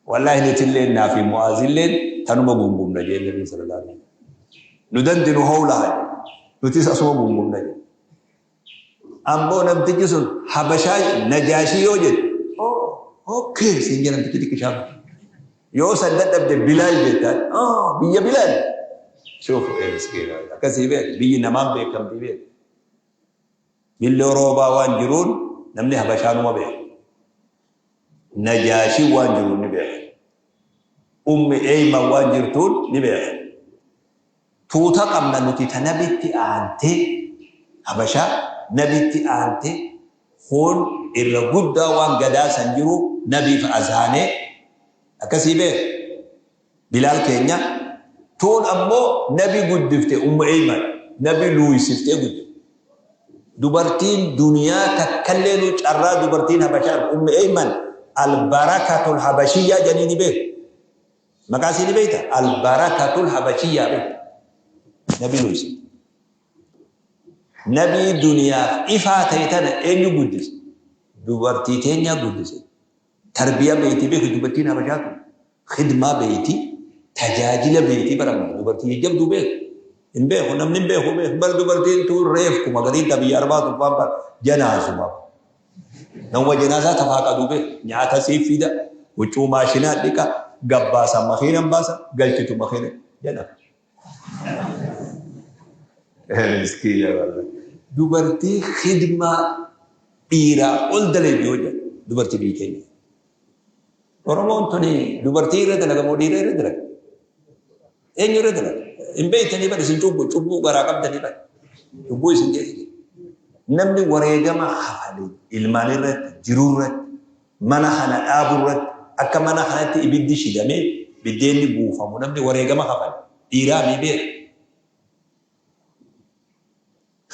Wallaahi nutilleen naa fi Mu'aazilleen tanuma guungumna jeen Nabiin sallallahu alaihi wasallam. Nu dandinu hawlaha jedhe. Nutis asuma guungumna jedhe. Ammoo namtichi sun Habashaa Najaashii yoo jedhe okay siin jedha namtichi xiqqishaa. Yoo san dadhabde Bilaal jettaan oh biyya Bilaal. Shuuf miskiina akkasii beek biyyi namaan beekamti beek. Billoo roobaa waan jiruun namni Habashaanuma beeka. Najaashiin waan jiruun ni beeka. Ummi Eeyman waan jirtuun ni beeka. Tuuta qabna nuti ta nabitti aantee Habashaa nabitti aante kun irra guddaa waan gadaa san jiru nabiif azaanee akkasii beek Bilaal keenya tuun ammoo nabi guddifte Ummu Eyman nabi luuysiftee guddifte dubartiin duniyaa takkallee carraa dubartiin Habashaa Ummu Eyman albarakatul Habashiyyaa jedhanii ni beeku. Maqaa isii ni beekta? Albarakatul Habashiyyaa beekta. Nabi Luusi. Nabii duniyaaf ifaa ta'e tana eenyu guddise? Dubartii teenyaa guddise. Tarbiyaa beekti beekti dubartiin Habashaa tun. Khidmaa beekti, tajaajila beekti bara dubartii jajjabduu beeku. Hin beeku namni hin beeku beeku. Bara dubartiin tun reefkuma gariin ta biyya arbaa tun faan bara janaasuma. Nama janaasaa tafaa qaduu beeku. Nyaata siif fida, huccuu maashinaa dhiqa, gabbaasa makiinan baasa, galchitu makiina jana. Miskiina wallah. Dubartii khidmaa dhiiraa ol daleeddi yoo jedhan dubartii biyya keenya. Oromoon tuni dubartii irra dalaga moo dhiira irra dalaga? Eenyu irra dalaga? Hin beektanii bar isin cubbuu cubbuu garaa qabdanii bar. Cubbuu isin keessa jira. Namni wareegama kafale ilmaan irratti, jiruu irratti, mana kana dhaabu irratti, akka mana kanatti ibiddi shidamee biddeenni buufamu namni wareegama kafale dhiiraa mii beeka.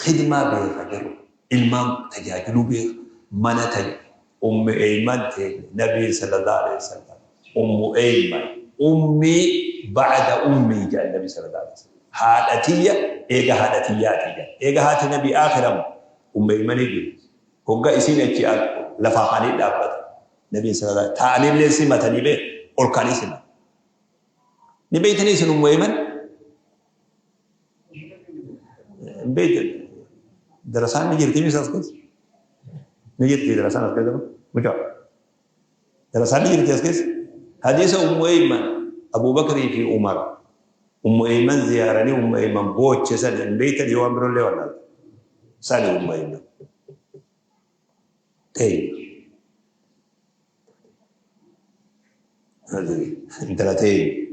Khidmaa beeka garuu ilmaan tajaajiluu beeka mana taja Ummu Eyman teenya Nabiin sallallahu alaihi wasallam Ummu Eyman ummii ba'da ummii jedhan Nabi sallallahu alaihi wasallam haadha tiyya eega haadha tiyyaati jedhan eega haati Nabii aakhiramu Ummu Eymanii jiru hogga isiin achi lafaa ka'anii dhaabbatan Nabiin sallallahu alaihi taa'anillee simatanii beeka ol ka'anii simatan ni beeytanii isin Ummu Eyman Hin beektan. Darasaan ni jirti misa as keessa? Ni jirti darasaan as keessa? Mucaa. Darasaan ni jirti as keessa? Hadiisa Ummu Eyman Abu Bakrii fi Umar. Ummu Eyman ziyaaranii Ummu Eyman booche sani hin beektan yoo waan biroollee wallaalta. Sani Ummu Eyman. Tayyib. Intala teenya.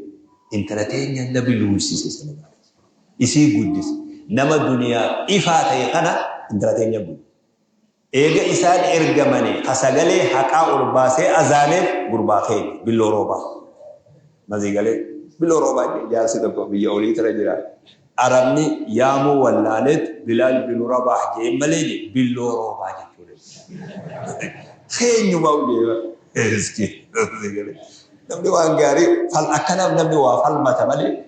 Intala teenya nabi luuysise sallallahu alaihi wasallam. Isii guddise. Nama duniyaaf ifaa ta'e kana intala teenya guddise. Eega isaan ergamanii ka sagalee haqaa ol baasee azaaneef gurbaa keenya billoo roobaa. Mazii galee billoo roobaa jee jaarsi tokko biyya olii tana jira. Arabni yaamuu wallaaleet Bilaal binu Rabaah jeen malee jee billoo roobaa jechuudha. Keenyuma jee. Namni waan gaarii fal akkanaaf namni waa falmata malee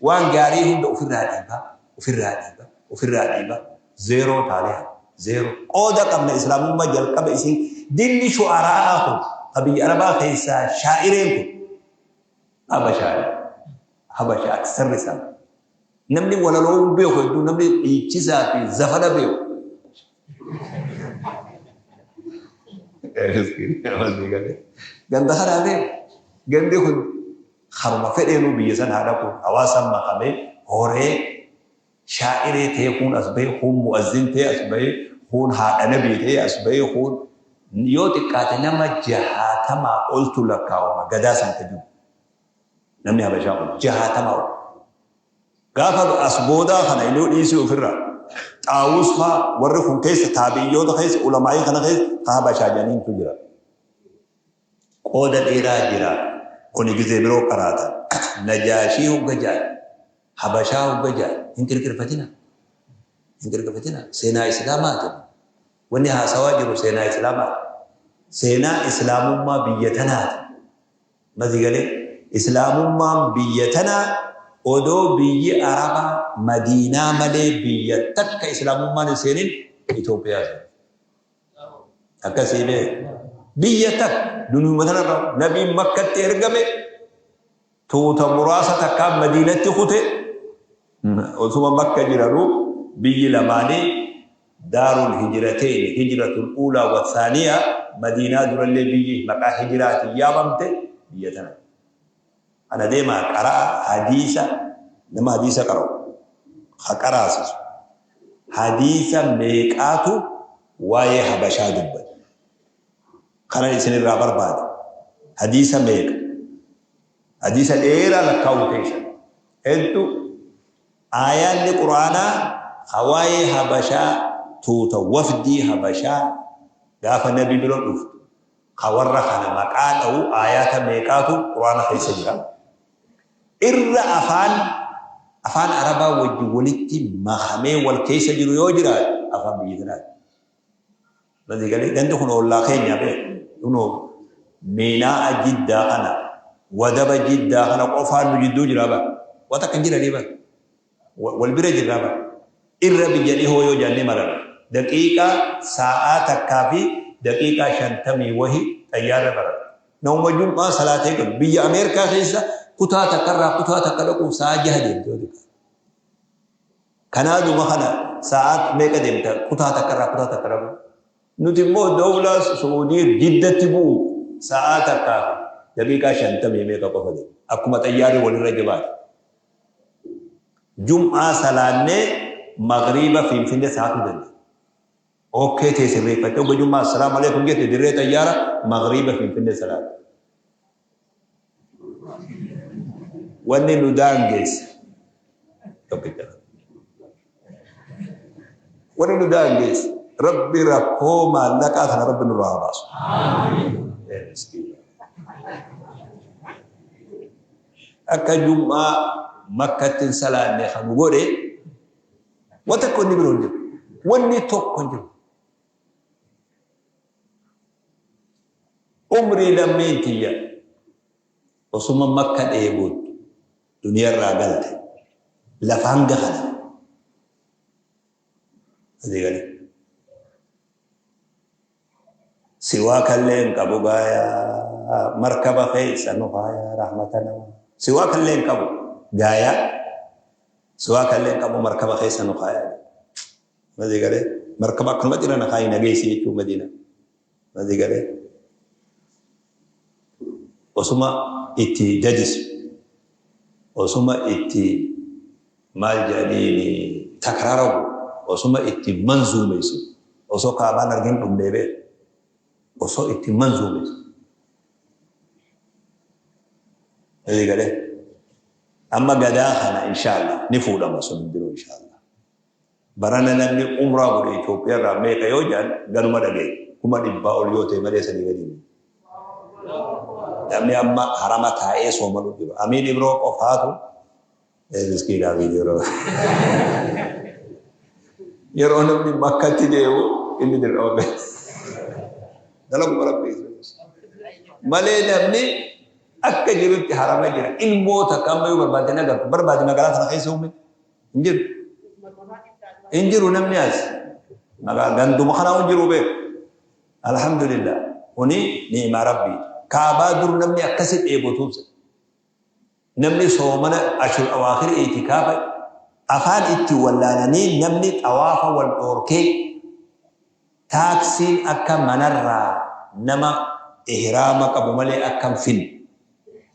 waan gaarii hunda ofirraa dhiibaa ofirraa dhiibaa ofirraa dhiibaa zeeroo taanee hafa zeeroo qooda qabna islaamummaa jalqaba isiin dinni shu'araa'aa kun ka biyya arabaa keessaa shaa'ireen kun habashaadha habasha aksarri isaa namni walaloo beeku hedduu namni dhiichisaa fi zafana beeku Ganda kanaa beeku. Gandi kun haruma fedheenuu biyya san haa dhaqu hawaasan makamee horee shaa'iree ta'ee kuun as bahee kuun mu'azzin ta'ee as bahee kuun haadha nabii ta'ee as bahee kuun yoo xiqqaate nama jahaatamaa oltu lakkaawama gadaa san ka jiru. Namni habashaa kun jahaatamaa ol. Gaafa as boodaa kana inuu dhiisii ofirraa. Xaawus faa warri kun keessa taabiyyoota keessa ulamaa'ii kana keessa ka Habashaa jedhaniintu jira. Qooda dheeraa jira. Kuni gizee biroo qaraatan. Najaashii hogga ja'an, Habashaa hogga ja'an hin qirqirfatina. Hin qirqirfatina. Seenaa Islaamaati. Wanni haasawaa jiru seenaa Islaamaati. Seenaa Islaamummaa biyya tanaati. Masi galee? Islaamummaan biyya tanaa odoo biyyi Arabaa Madiinaa malee biyya takka Islaamummaan hin seenin Itoophiyaa seente. Akkasii bee biyya takka duniyuma tanarra nabiin Makkatti ergame tuuta muraasa takkaan Madiinatti kute. Osuma Makka jiranuu biyyi lamaanii daarul hijrateyni, hijratul uulaa wa thaaniya, Madiinaa durallee biyyi maqaa hijraatiin yaamamte biyya tana. Kana deemaa qara'a hadiisa, nama hadiisa qara'u ka qaraasisu hadiisa meeqaatu waa'ee Habashaa dubbate. Kanan isinirraa barbaada. Hadiisa meeqa? Hadiisa dheeraa lakkaa'uu teessan. Hedduu. Aayaanni Qur'aanaa ka waa'ee Habashaa tuuta wafdii Habashaa gaafa Nabi bira dhuftu ka warra kana maqaa dhawu aayaata meeqaatu Qur'aana keessa jira. Irra afaan afaan Arabaa wajji walitti makamee wal keessa jiru yoo jiraate afaan biyya tanaati. Masii galee gandi kun oollaa keenya bee kunoo miinaa'a Jiddaa kana wadaba Jiddaa kana qofaan nu jidduu jiraa bara waa takka hin jiranii bara wal bira jirraa bara irra biyya dhihoo yoo jannee marara daqiiqaa saa'aa takkaa fi daqiiqaa shantamii wahi xayyaarra barara namuma jum'aa salaatee galu biyya Ameerikaa keessa kutaa takkarraa kutaa takka dhaquuf saa'aa jaha deemte yoo xiqqaate. Kanaaduma kana sa'aat meeqa deemta kutaa takka irraa kutaa takka dhaquu? Nuti immoo dawlaa Su'uudii Jiddatti bu'u sa'aa takkaa fi daqiiqaa shantamii meeqa qofa deemna. Akkuma xayyaarri walirra jabaate. Jum'aa salaannee maghriiba Finfinnee sa'aatuu dandeenya. Okkee tee sirreeffattee hogga jum'aa assalaamu alaikum jette dirree xayyaara maghriiba Finfinnee salaatte. Wanni nu daangeesse tokkicha. Wanni nu daangeesse Rabbi rakkoo maallaqaa kana Rabbi nurraa haa baasu. Miskiina. Akka jum'aa Makkatti hin salaanne kan nu godhe waan tokko inni biroo hin jiru. Wanni tokko hin jiru. Umrii lammiin tiyya osuma Makka dheebottu duniyarraa galte lafa hanga kana. Asii galee. Siwaakallee hin qabu gaayaa markaba keessa nu kaayaa rahmata namaa. Siwaakallee hin qabu gaayaa siwaakallee hin qabu markaba keessa nu kaayaa. Masii galee markaba akkanumatti irra na kaayi na geessi jechuun Madiina. Masii galee osuma itti dadisu osuma itti maal jedhaniini takraara godhu osuma itti manzuumeysu osoo kaabaan argin dhumnee beeku osoo itti manzuumeysu. Masii galee amma gadaa kana inshaallah ni fuudhama sun hin jiru inshaallah. Barana namni umraa godhe Itoophiyaa irraa meeqa yoo jedhan ganuma dhageenya. 100,000 ol yoo ta'e malee sanii gadi miti. Namni amma harama taa'ee soomanu jiru. Amiin Ibroo qofaatu miskiina Amiin Ibroo. Yeroo namni Makkatti deemu inni dirqama ba'e. Dalaguma Rabbii. Malee namni akka jirutti harama jira. Ilmoo takka amma yoo barbaadde hin agartu. Barbaadi magaalaa tana keessa uume. Hin jiru. Hin jiru namni as. Maqaa ganduma kanaa hin jiru beeku. Alhamdulillah. Kuni ni'imaa Rabbii. Kaabaa dur namni akkasi dheebotuuf. Namni soomana ashur awaakhir itikaafa afaan itti wallaalanii namni xawaafa wal dhoorkee taaksiin akka manarraa nama ihraama qabu malee akka hin finne.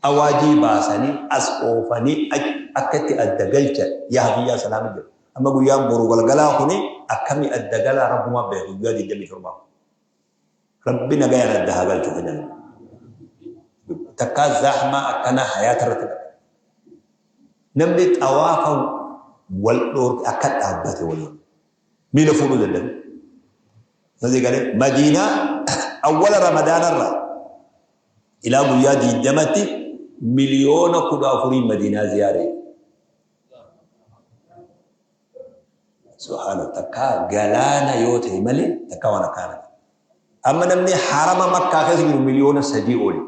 Awaajii baasanii as oofanii akka itti adda galchan yaa biyyaa salaami jedhu. Amma guyyaan boru galgalaa kuni akkami adda galaa Rabbumaa beeka guyyaa 27. Rabbi nagayaan adda haa galchu ka jennu. Takkaa zahmaa akkanaa hayaata irratti dhabe. Namni xawaafa Wal dhoorke akka dhaabbate waliin. Miila fuudhuu dadhabe. Sasi galee Madiinaa awwala Ramadaanarraa ilaa guyyaa 20tti 14,000,000 Madiinaa ziyaaree. Subhaana takkaa galaana yoo ta'e malee takkaa waan akkaana. Amma namni harama Makkaa keessa jiru 3,000,000 oli.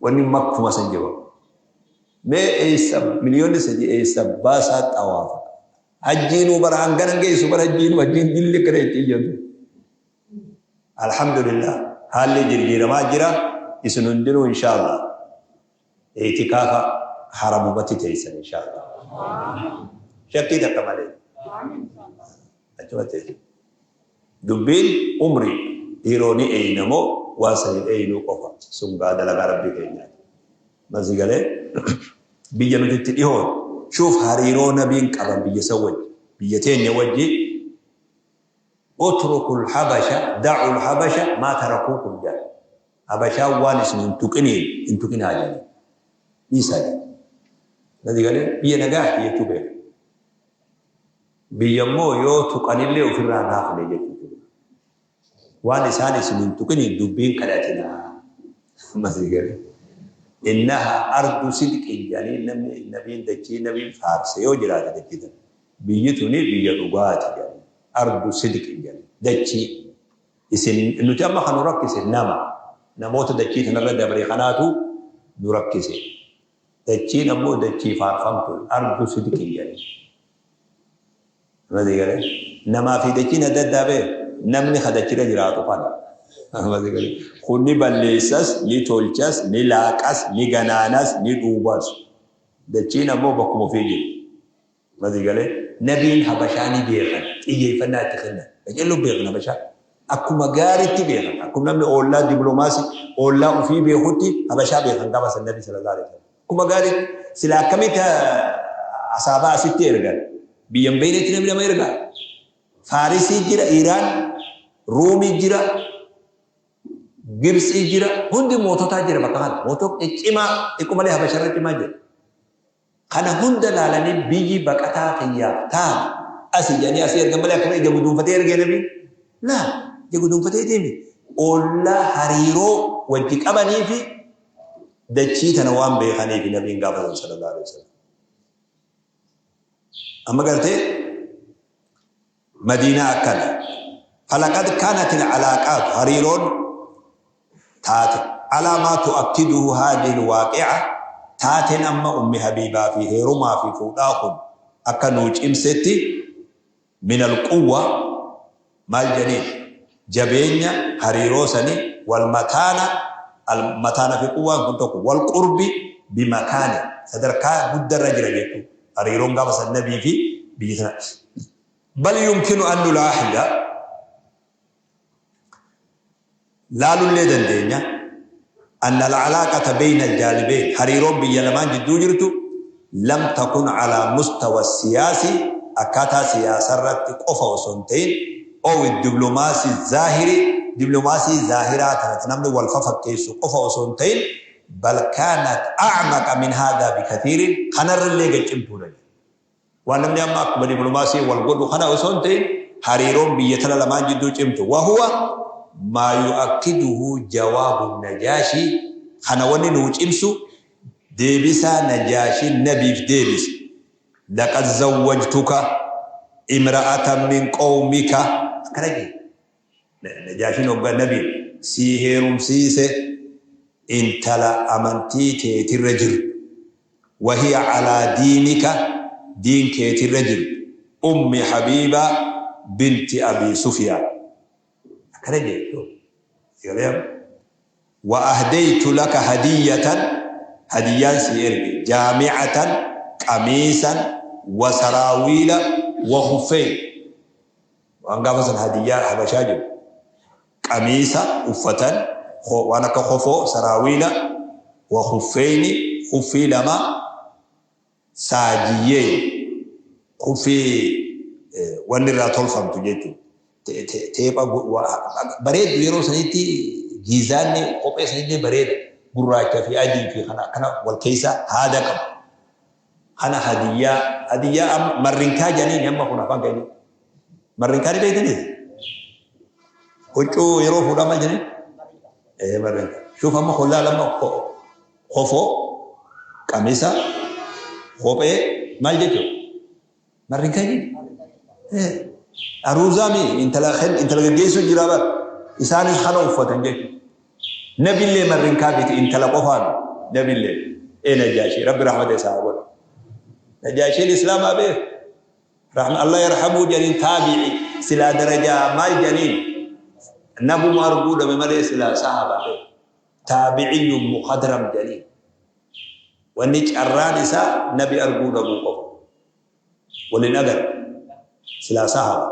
Wanni makkuma san jaba. Mee eessa 3,000,000 eessa baasaa xawaafa. Hajjiinuu bara hangana hin geessu bara hajjiinuu hajjiin dilli akkana itti iyyatu. Alhamdulillah haalli jirjiiramaa jira isin hundinuu inshaallah itikaafa haramumatti teessan inshaallah. Shakkii takka malee. Achuma teessan. Dubbiin umrii dhiiroo ni eeyna moo waan san hin eeynuu qofa sun gaa dalagaa rabbii keenyaati. Masii galee biyya nuti itti dhihoon shuuf hariiroo nabiin qaban biyya san wajji biyya teenya wajji utrukul habasha da'ul habasha maa tarakuukum jedhan. Habashaan waan isin hin tuqiniin hin tuqinaa jedhanii dhiisaa jedhan. Masii galee biyya nagaati jechuu beeka. Biyya immoo yoo tuqanillee ofirraa hin hafne jechuutu jira. Waan isaan isin hin tuqiniin dubbiin kadhatinaa. Ammas galee. Innaha ardu sidqin jedhanii namni nabiin dachii nabiin faarse yoo jiraate dachii tana. Biyyi tuni biyya dhugaati jedhanii. Ardu sidqin jedhanii. Dachii. Isin nuti amma kan nu rakkise nama. Namoota dachii tanarra dabre kanaatu nu rakkise. Dachiin ammoo dachii faarfamtuudha. Ardu sidqin jedhanii. Amma sii galee? Namaa fi dachiin adda addaa bee namni ka dachirra jiraatu kana. Amma sii galee? Kun ni balleessas, ni tolchas, ni laaqas, ni ganaanas, ni dhuubas. Dachiin ammoo bakkuma ofii jirti. Amma sii galee? Nabiin Habashaa ni beekan, xiyyeeffannaa itti kennan. Qaceelloo beekan Habashaa. Akkuma gaariitti beekan. Akkuma namni oollaa diplomaasii oollaa ofii beekutti Habashaa beekan gaafa san Nabi sallallahu alaihi wasallam. Akkuma gaariitti sila akkamitti asaabaa asitti ergan? Biyya hin beeknetti namni nama ergaa? Faarisii jira, Iiraan, Ruumii jira, Gibtsii jira, hundi moototaa jira bakka kana. Mootota ciccimaa xiqqoo malee Habasharra cimaa jira. Kana hunda laalanii biyyi baqataa kiyyaaf taatu asi jedhanii asii ergan malee akkana ija guduunfatee ergee nabiin? Laa, ija guduunfatee deeme. Ollaa hariiroo wajji qabanii fi dachii tana waan beekaniifi nabiin gaafa san sallallahu alaihi wasallam. Amma gartee Madiinaa akkana. Falaqad kaanatil alaaqaatu hariiroon taate alaa maa tu'akkiduhu haadihil waaqi'a taateen amma Ummi Habiibaa fi heerumaa fi fuudhaa kun akka nuu cimsetti minal quwwa maal jedhaniin jabeenya hariiroo sanii wal mataana al mataana fi quwwaan kun tokko wal qurbi bi makaani sadarkaa guddarra jira jechuu hariiroon gaafa san nabii fi biyya tana bal yumkinu an nulaahiza laalullee dandeenya anna al-alaaqata bayna al-jaanibayn hariiroon biyya lamaan jidduu jirtu lam takun alaa mustawa siyaasi akkaataa siyaasarratti qofa osoo hin ta'in ow diplomaasii zaahiri diplomaasii zaahiraa tanatti namni wal fafakkeessu qofa osoo hin ta'in bal kaanat a'maqa min haadaa bikathiirin kanarrallee gad cimtuudha jedhe. Waan namni amma akkuma diplomaasii wal godhu kana osoo hin ta'in hariiroon biyya tana lamaan jidduu cimtu. Wahuwa maa yu'akkiduhu jawaabu Najaashii kana wanni nuu cimsu deebisaa Najaashiin nabiif deebise. Laqad zawwajtuka imra'atan min qawmika akkana jedhe. Najaashiin hoggaa nabiin sii heerumsiise intala amantii teetirra jirtu. Wahiya alaa diinika diin keetirra jirtu. Ummi Habiibaa binti Abii Sufyaan. Akkana jedhe. Sigalee amma. Wa ahdaytu laka hadiyyatan hadiyyaan sii erge jaami'atan qamiisan wa saraawiila wa khuffeyn. Waan gaafa san hadiyyaa Habashaa jiru. Qamiisa uffatan, waan akka kofoo, saraawiila, wa khuffeyni, khuffii lama, saajiyyeyn, khuffii wanni irraa tolfamtu jechuudha. Teepha bareeddu yeroo sanitti diizaanni kophee sanillee bareeda. Gurraacha fi adii fi kana akkana wal keessa haada qabu. Kana hadiyyaa hadiyyaa amma marrinkaa jedhaniin amma kun afaan keenya. Marrinkaa ni beektanii? Huccuu yeroo fuudhaa maal jedhanii? Ee marrinkaa. Shuuf amma kun laal amma kofoo, qamisa, kophee maal jechuudha? Marrinkaa jechuudha. Ee aruuzaa mi intala intala gaggeessuu jira bar. Isaanis kana uffatan jechuudha. Nabillee marrinkaa biti intala qofaami nabillee. Ee Najaashii Rabbi rahmata isaa haa godhu. Najaashiin Islaamaa beek. Rahma Allah yarhamuu jedhaniin taabi'i silaa darajaa maal jedhaniin nabuma arguu dhabe malee silaa sahaabaa beek. Taabi'iyyun mukadram jedhaniin. Wanni carraan isaa nabi arguu dhabuu qofa. Wal hin agarre. Silaa sahaaba.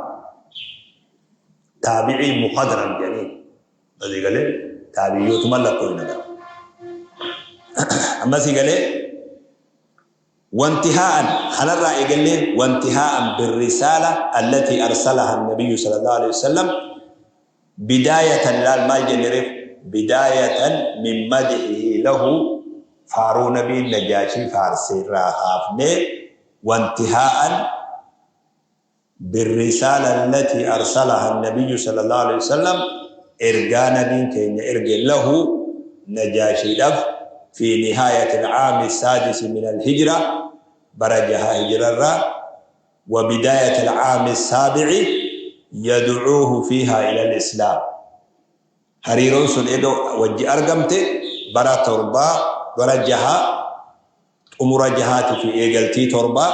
Taabi'ii mukadram jedhaniin. Asii galee taabiyyootuma lakkoofna qaba. Amma asii galee wantihaa'an kanarraa eegallee wantihaa'an birrisaala allatii arsalaha nabiyyu sallallahu alaihi wasallam bidaayatan laal maal jenne reef bidaayatan min madhihi lahu faaruu nabiin najaashii faarse irraa kaafnee wantihaa'an Birrisaala allatii arsalaha annabiyyu sallallahu aleyhi wasallam ergaa nabiin keenya erge lahu najaashiidhaf fii nihaayati alcaami assaadisi min alhijra bara jahaa hijrarraa wa bidaayati alcaami assaabici yadcuuhu fiihaa ila alislaam hariiroon sun eega wajji argamte bara torbaa bara jahaa xumura jahaati fi eegaltii torbaa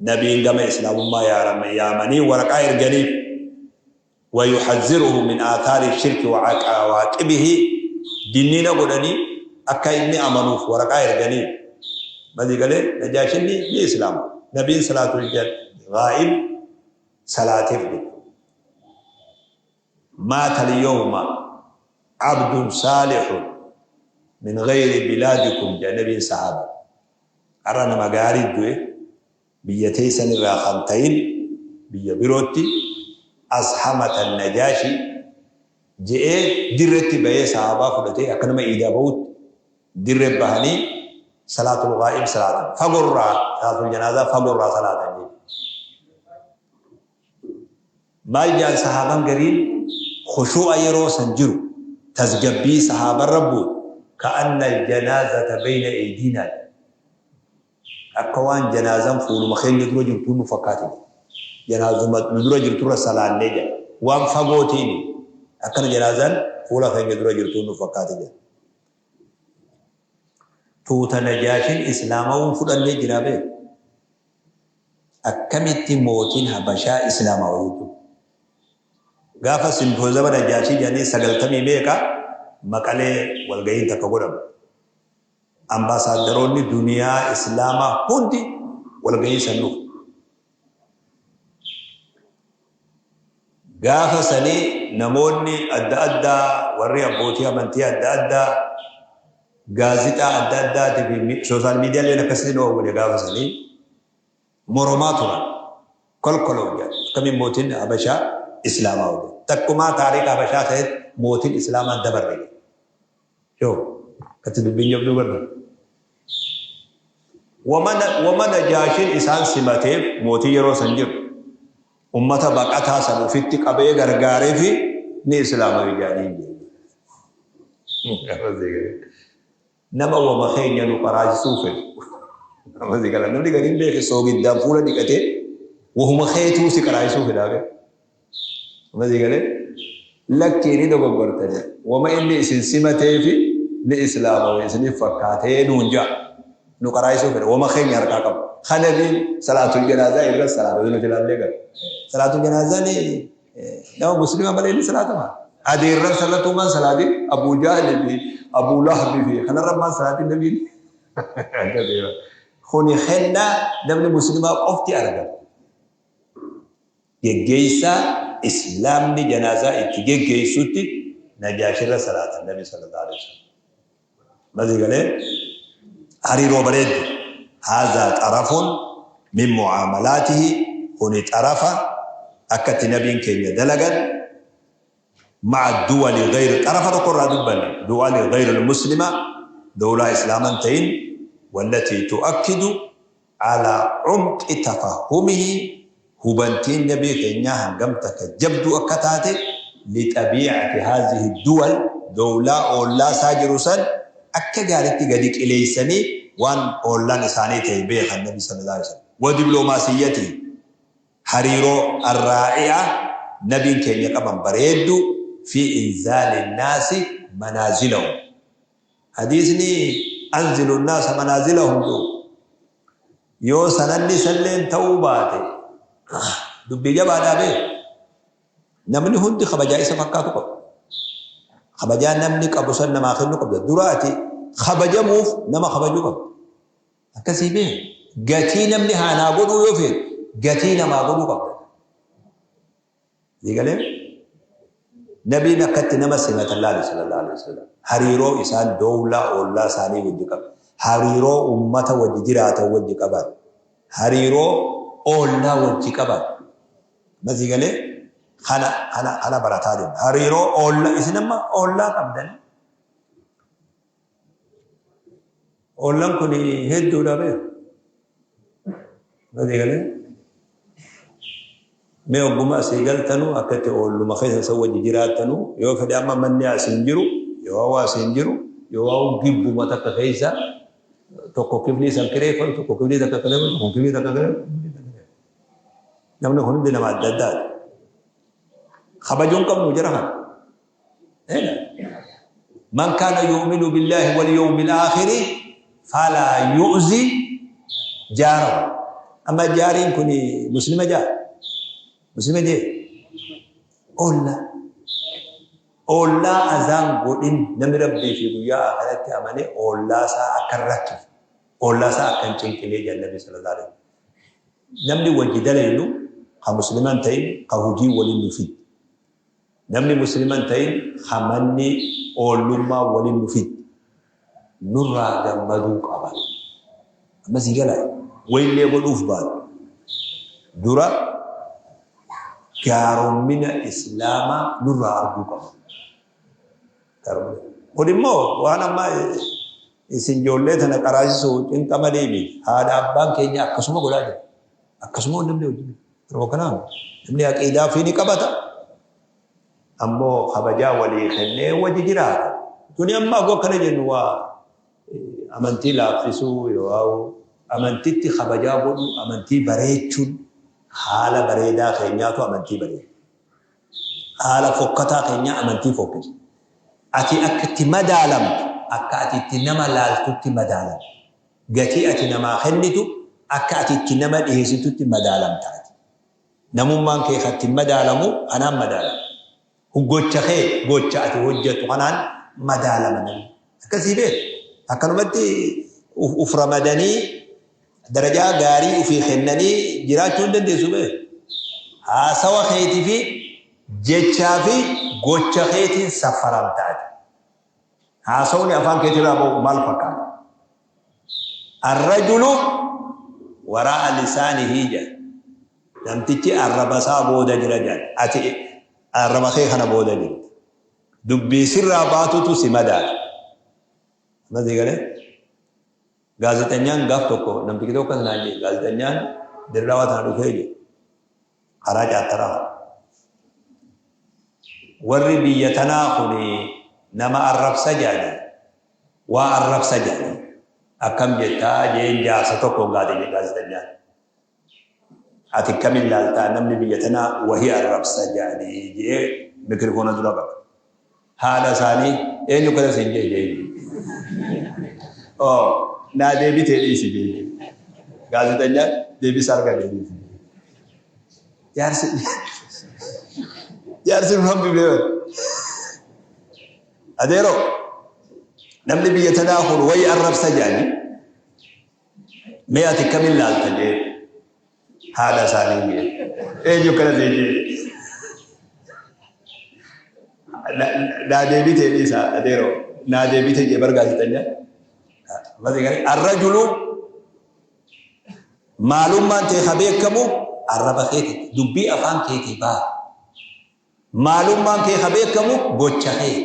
Nabiin gama Islaamummaa yaamanii waraqaa erganiif. Wayuhazziruhu min aathaari shirki wa awaaqibihi dinniina godhanii akka inni amanuuf waraqaa erganiif. Masii galee Najaashin ni Islaama. Nabiin salaatul ghaa'ib salaateef jedhe. Maata al-yawma abdun saalihun min ghayri bilaadikum jedhe Nabiin sahaaba. Har'a nama gaarii du'e biyya teessan irraa kan ta'in biyya birootti ashamata najaashi je'ee dirretti bahee sahaabaa fudhatee akka nama iidaa bahutti dirre bahanii salaatul ghaa'ib salaatan fagorraa salaatul janaazaa fagorraa salaatan jechuudha. Maal ja'an sahaaban gariin khushuu'a yeroo san jiru tasgabbii sahaabarra buutu ka'anna aljanaazata bayna eydiinaa jedhan. Akka waan janaazan fuuluma keenya dura jirtuu nu fakkaate jedhan. Janaazuma nu dura jirturra salaannee jedhan. Waan fagootiini akkana janaazan fuula keenya dura jirtuu nu fakkaate jedhan. Tuuta Najaashin islaamawuun fudhannee jiraa beeku. Akkamitti mootiin Habashaa Islaamawa jechuun? Gaafa simpoozama Najaashii jedhanii sagaltamii meeqa Maqalee walgahiin takka godhamu. Ambaasaaddaroonni duniyaa Islaamaa hundi walgahii san dhufu. Gaafa sanii namoonni adda addaa warri abbootii amantii adda addaa gaazixaa adda addaatii fi sooshaal miidiyaaleen akkasitti hin oowwine gaafa sanii moromaa turan. Kolkoloo jedhan. Akkamiin mootiin Habashaa Islaamaa jedhan. Takkumaa taariika Habashaa keessatti mootiin Islaamaa dabarre jedhan. Yoo akkatti dubbiin jabduu barra. Wama Najaashiin isaan simateef mootii yeroo san jiru ummata baqataa san ufitti qabee gargaareefi ni islaamawe jedhanii hin jedhu. Nama wama keenya nu qaraasisuu fedhu. Nama si gala namni gariin beeke soogiddaan fuula dhiqatee wahuma keetuu si qaraasisuu fedhaa beeku. Amma sii galee? Lakkii ni dogoggortani. Wama inni isin simateefi ni islaamawe isiniif fakkaatee nuun ja'a. Nu qaraayisuu fedha. Wama keenya harkaa qaba. Ka nabiin salaatul janaazaa irra salaata nuti ilaallee gara. Salaatul janaazaan nama muslima malee inni salaatama. Adeerran sarrattuu maan salaatin Abuu Jahli fi Abuu Lahabi fi kanarra maan salaatin nabiin. Kuni kennaa namni muslimaa qofti argatu. Geggeessaa Islaamni janaazaa itti geggeessutti Najaashirra salaatan Nabi sallallahu alaihi wasallam. Masii galee hariiroo bareeddu. Haazaa xarafun min mu'aamalaatihi kuni xarafa akka itti nabiin keenya dalagan ma'a duwali gayr xarafa tokko irraa dubbanne duwali gayr muslima dowlaa islaaman ta'in wallatii tu'akkidu Alaa cumqi tafahhumihi hubantiin nabii keenyaa hangam takka jabduu akka taate lixabiicati haazihi duwal dowlaa oollaa isaa jiru san akka gaaritti gadi qileeysanii waan oollaan isaanii tahe beekan nabi sallallaahu aleyhi wasallam wa dibloomaasiyyatihi hariiroo arraa'i'a nabiin keenya qaban bareedduu fi inzaali nnaasi manaazilahum Hadiisni anzilu nnaasa manaazilahum jedhu yoo sanadni isalleen ta'uu baate dubbii jabaadhaa bee namni hundi kabajaa isa fakkaatu qaba. Kabajaa namni qabu san namaa kennuu qabda. Dura ati kabajamuuf nama kabajuu qabda. Akkasii bee gatii namni haanaa godhuu yoo feete gatii namaa godhuu qabda. Sii galee? Nabiin akkatti nama simatan laali sallallahu alaihi wasallam. Hariiroo isaan dowlaa oollaa isaanii wajji qaban. Hariiroo ummata wajji jiraatan wajji qaban. Hariiroo oollaa wajji qaban. Amma sii galee? Kana kana kana barataa deemna. Hariiroo oollaa isin amma oollaa qabdan. Oollaan kun hedduudha bee. Amma sii galee? Mee ogguma asii galtanu akka itti oolluma keessa isa wajji jiraattanu yoo fedhe amma manni as hin jiru yoo hawaa as hin jiru yoo hawaa gibbuma takka keessa tokko kiflii san kireeffatu tokko kiflii takka kireeffatu tokko kiflii takka kireeffatu. Namni kun hundi nama adda addaati. Kabajuu hin qabnu jara kana. Eena. Man kaana yu'minu billaahi wal yawmil aakhiri falaa yu'zi jaarahu. Amma jaariin kun muslima jaa? Muslima jee? Olla. Ollaa azaan godhin namni rabbii fi guyyaa akhiratti amane ollaa isaa akka hin rakkifne, ollaa isaa akka hin cinqine jedhan Nabi sallallahu alaihi wasallam. Namni wajji dalaynu ka muslima hin ta'in ka hujii waliin nu fidde. Namni muslima hin ta'in ka manni oollummaa waliin nu fidde nurraa gammaduu qaba. Amma sii galaa? Wayillee godhuuf baatu dura gaarommina Islaamaa nurraa arguu qaba. Gaaromina. Kun immoo waan amma isin ijoollee tana qaraasisuu cinqa malee miti. Haadha abbaan keenya akkasuma godhaa jira. Akkasuma namni hojii. Yeroo kanaa namni aqiidaa ofii ni qabata. Ammoo kabajaa walii kennee wajji jiraata. Tuni amma agoo akkana jennu waa amantii laaffisuu yoo amantitti kabajaa godhuu amantii bareechuun haala bareedaa keenyaatu amantii bareecha. Haala fokkataa keenyaa amantii fokkisa. Ati akka itti madaalamtu akka ati itti nama laaltutti madaalamta. Gatii ati namaa kennitu akka ati itti nama dhiheessitutti madaalamta ati. Namummaan kee kan ittiin madaalamu kanaan madaalama. Gocha kee gocha ati hojjettu kanaan madaalama namni. Akkasii beeku. Akkanumatti uf ramadanii darajaa gaarii ufii kennanii jiraachuu hin dandeessu beeku. Haasawa keetii fi jechaa fi gocha keetiin saffaramta ati. Haasawni afaan keetirraa ba'u maal fakkaata? Arrajulu waraa'a lisaanihi jedha. Namtichi arraba isaa booda jira jedha. Ati arraba kee kana booda jirta. Dubbii sirraa baatutu si madaala. Amma sii galee? Gaazexanyaan gaaf tokko namtichi tokko akkas naan jedhe gaazexanyaan dirrawaa tana dhufee jedhe. Karaa caattaraa. Warri biyya tanaa kun nama arrabsa jedhanii waa arrabsa jedhanii akkam jettaa jeen jaarsa tokkoon gaate jedhe gaazexanyaan. Ati akkamiin laaltaa namni biyya tanaa wahii arrabsa jedhanii jee mikirifoona dura qaba. Haadha isaanii eenyu akkana siin jee jee. Oh naa deebitee dhiisi jee. Gaazexanyaan deebisa argate dhiisi. Jaarsi jaarsi nu hambifne bar. Adeeroo namni biyya tanaa kun wayi arrabsa jedhanii mee ati akkamiin laalta jee haadha isaanii jee eenyu akkana siin jee naa deebitee dhiisa adeeroo naa deebitee jee bar gaazexanyaan. Arrajulu Maalummaan tee ka beekkamu arraba keetitti, dubbii afaan keetii baatu. Maalummaan kee ka beekkamu gocha keeti.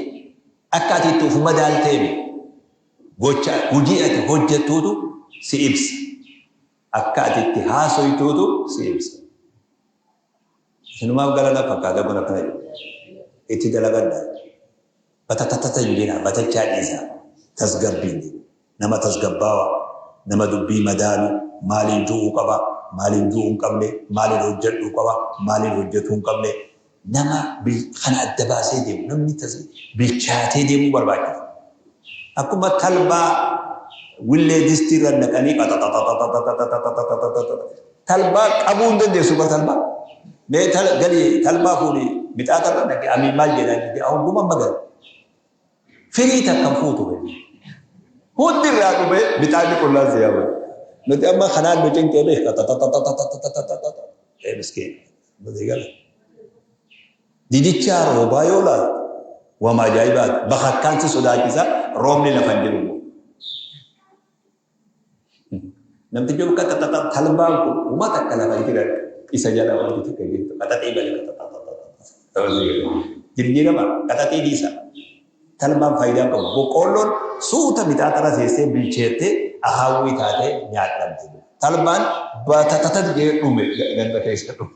Akka ati itti uf madaaltee miti. Gocha, hujii ati hojjattuutu si ibsa. Akka ati itti haasoytuutu si ibsa. Isinumaaf gala na fakkaata kun akkana jedhu. Itti dalagadhaa. Batatatata hin jedhinaa, batachaa dhiisaa. Tasgabbiin nama tasgabbaawaa, nama dubbii madaalu, maaliin ju'uu qaba, maaliin ju'uu hin qabne, maaliin hojjedhuu qaba, maaliin hojjetuu hin qabne. Nama kana adda baasee deemu, namni bilchaatee deemuu barbaachisa. Akkuma talbaa willee distii irra naqanii talbaa qabuu hin dandeessu bar talbaa. Mee gali talbaa fuudhi mixaaxa irra naqi amiin maal jedhaa jette hogguma amma gali. Firii takka hin fuutu. Hundi irraa dhumee mixaanni qullaan si yaama. Nuti amma kanaan nu cinqee beeka. Miskiin. Didichaa roobaa yoo laalte wama ajaa'ibaati. Bakakkaan si sodaachisa, roobni lafa hin jiru immoo. Namtichi ol qaxaxaxa talbaan kun uma takka lafa hin jiran isa jala wanti takka jirtu qaxaxii malee qaxaxaxaxa. Jirjiirama qaxaxii dhiisa. Talbaan faayidaa hin qabu. Boqqoolloon suuta mixaaxara seessee bilcheettee ahaawwii taatee nyaadhamti. Talbaan batatata jedhee dhume ganda keessa dhume.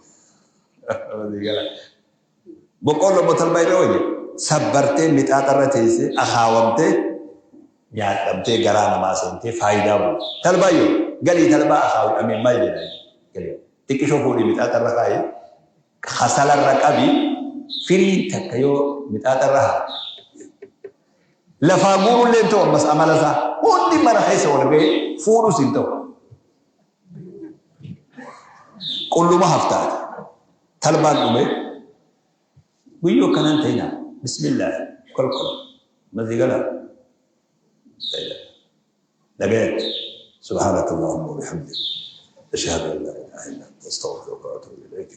Boqqoolloo immoo talbaa irra wayya. Sabbartee mixaaxarra teessee akaawamtee nyaadhamtee garaa namaa seentee faayidaa buuti. Talbaa yoo galii talbaa akaawi amiin maal jedhan galii xiqqishoo fuudhii mixaaxarra kaa'i kasalarra qabi firiin takka yoo mixaaxarra haa lafaa guurullee hin ta'u ammas amala isaa hundi mana keessa wal ga'ee fuudhus hin ta'u. Qulluma haftaati. Talbaan dhume. Guyyoo akkanaan ta'inaa. Bismillah. Kolkola. Masii galaa. Nagayatti. سبحانك اللهم وبحمدك أشهد أن لا إله إلا أنت أستغفرك وأتوب إليك.